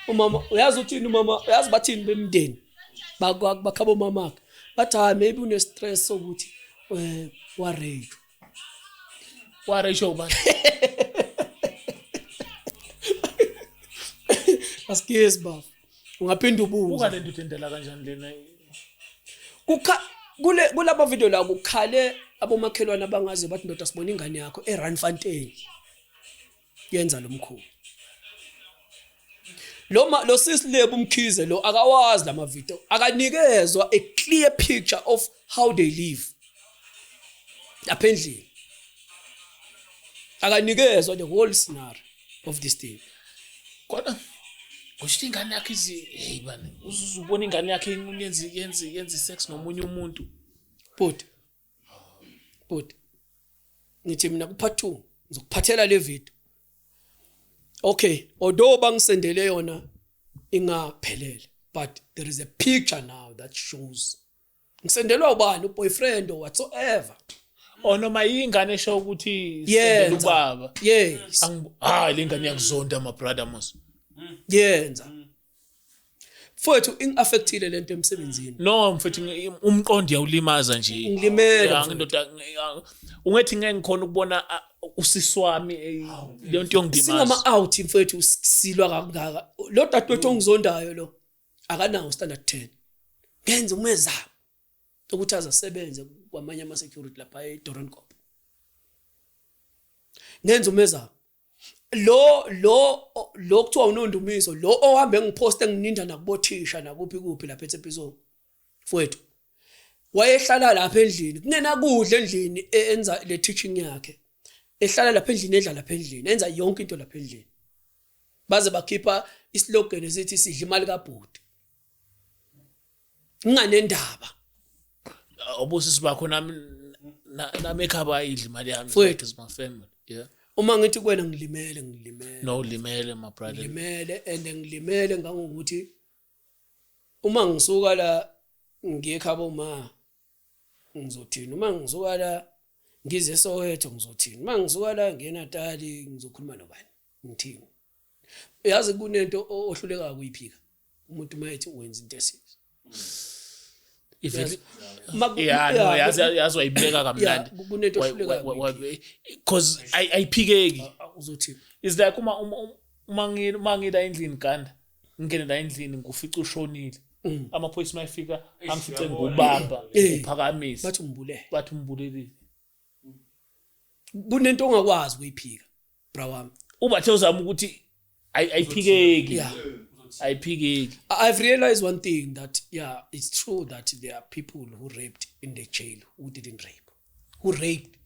Umama uyazi uthini, umama uyazi bathini bemndeni bakhabo mamakhe bathi hayi maybe une stress sokuthi wa rape. Wa rape ubani? Asikezi baba. Ungaphinda ubuze. Uka lento uthendela kanjani lena? Kule kulaba video la kukhale abomakhelwane abangazi bathi ndoda sibona ingane yakho eRandfontein. Yenza lomkhuba. Lo sisi lebo umkhize lo akawazi lama video, akanikezwa a clear picture of how they live. Lapha endlini. Akanikezwa the whole scenario of this thing. Kodwa kusho ingane yakhe izi hey bani uzubona ingane yakhe yenze sex nomunye umuntu. But ngithi mina ku part 2 ngizokuphathela le video. Okay, although bangisendele yona ingaphelele, but there is a picture now that shows ngisendelwa ubani, boyfriend or whatsoever. Oh noma ingane esho ukuthi sendela ubaba. Yes. Hayi le ngane yakuzonda my brother mos. Yenza. Mfowethu ingaffectile lento emsebenzini. No mfethu umqondo yawulimaza nje. Ngilimele. Ndoda ungethi ngeke ngikhona ukubona usisi wami leyo nto yongilimaza. Singama out mfethu silwa kangaka. Lo dadewethu ongizondayo lo akanawo standard 10. Ngenza umezamo ukuthi azasebenze kwamanye ama security lapha eDoornkop. Ngenza umezamo. Lo kuthiwa unondumiso lo ohambe ngiposte ngininda nakubothisha nakuphi kuphi lapha eThepiso mfowethu wayehlala lapha endlini kunenakudla endlini enza le teaching yakhe, ehlala lapha endlini, edla lapha endlini, enza yonke into lapha endlini, baze bakhipha islogan esithi sidla imali kaBhuti nginganendaba. Obusisi bakho nami nami ekhaba idla imali yami is my family. Yeah. Uma ngithi kuwena ngilimele. No limele my brother. Ngilimele and ngilimele ngangokuthi uma ngisuka la ngiye ekhabo ma ngizothini, uma ngisuka la ngize eSoweto ngizothini, uma ngisuka la ngiye eNatali ngizokhuluma nobani ngithini. Uyazi kunento ohluleka ukuyiphika umuntu mayethi wenza into esize. Yeah, yazi wayibeka kamnandi. Kunento ohluleka because ayiphikeki. Uzothini? Is like uma ngila endlini ganda ngene la endlini ngufica ushonile. Amaphoyisa mayifika angifice ngubamba uphakamisa bathi umbulele. Bathi umbulelile. Kunento ongakwazi ukuyiphika bra wami. Ubathe uzama ukuthi ayiphikeki. Yeah. Ayiphikeki. I've realized one thing that yeah, it's true that there are people who raped in the jail who didn't rape. Who raped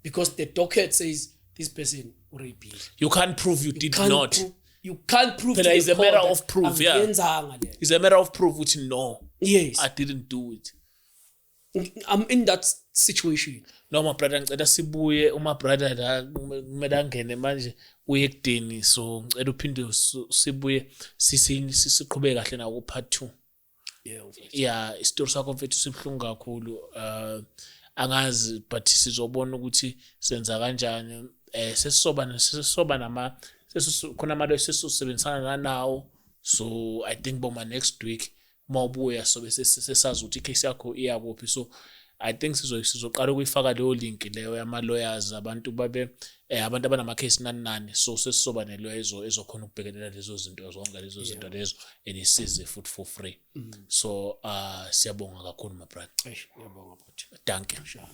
because the docket says this person Urapile. You can't prove you did Can't not. You can't prove Phela to it's the a matter court of that proof, yeah. angiyenzanga le. It's a matter of proof ukuthi no, Yes. I didn't do it. I'm in that situation. No, my brother, ngicela sibuye uma brother la kumele angene manje uye ekudeni, so ngicela uphinde sibuye siqhubeke kahle nawo part 2. Yeah. Yeah, isitori sakho mfethu sibuhlungu kakhulu. Angazi, but sizobona ukuthi senza kanjani. Sesisoba nama khona ama sesizosebenzisana nawo, so I think boma next week mawubuya sobe sesazi ukuthi icase yakho iyakuphi. So I think sizoqala ukuyifaka leyo link leyo yama lawyers, abantu babe abantu abanama case nani nani, so sesizoba ne lawyer ezokhona ukubhekelela lezo zinto zonke, lezo zinto lezo, and isize futhi for free. So siyabonga kakhulu, my brother. Eish, ngiyabonga bhuti. Danke. Sure.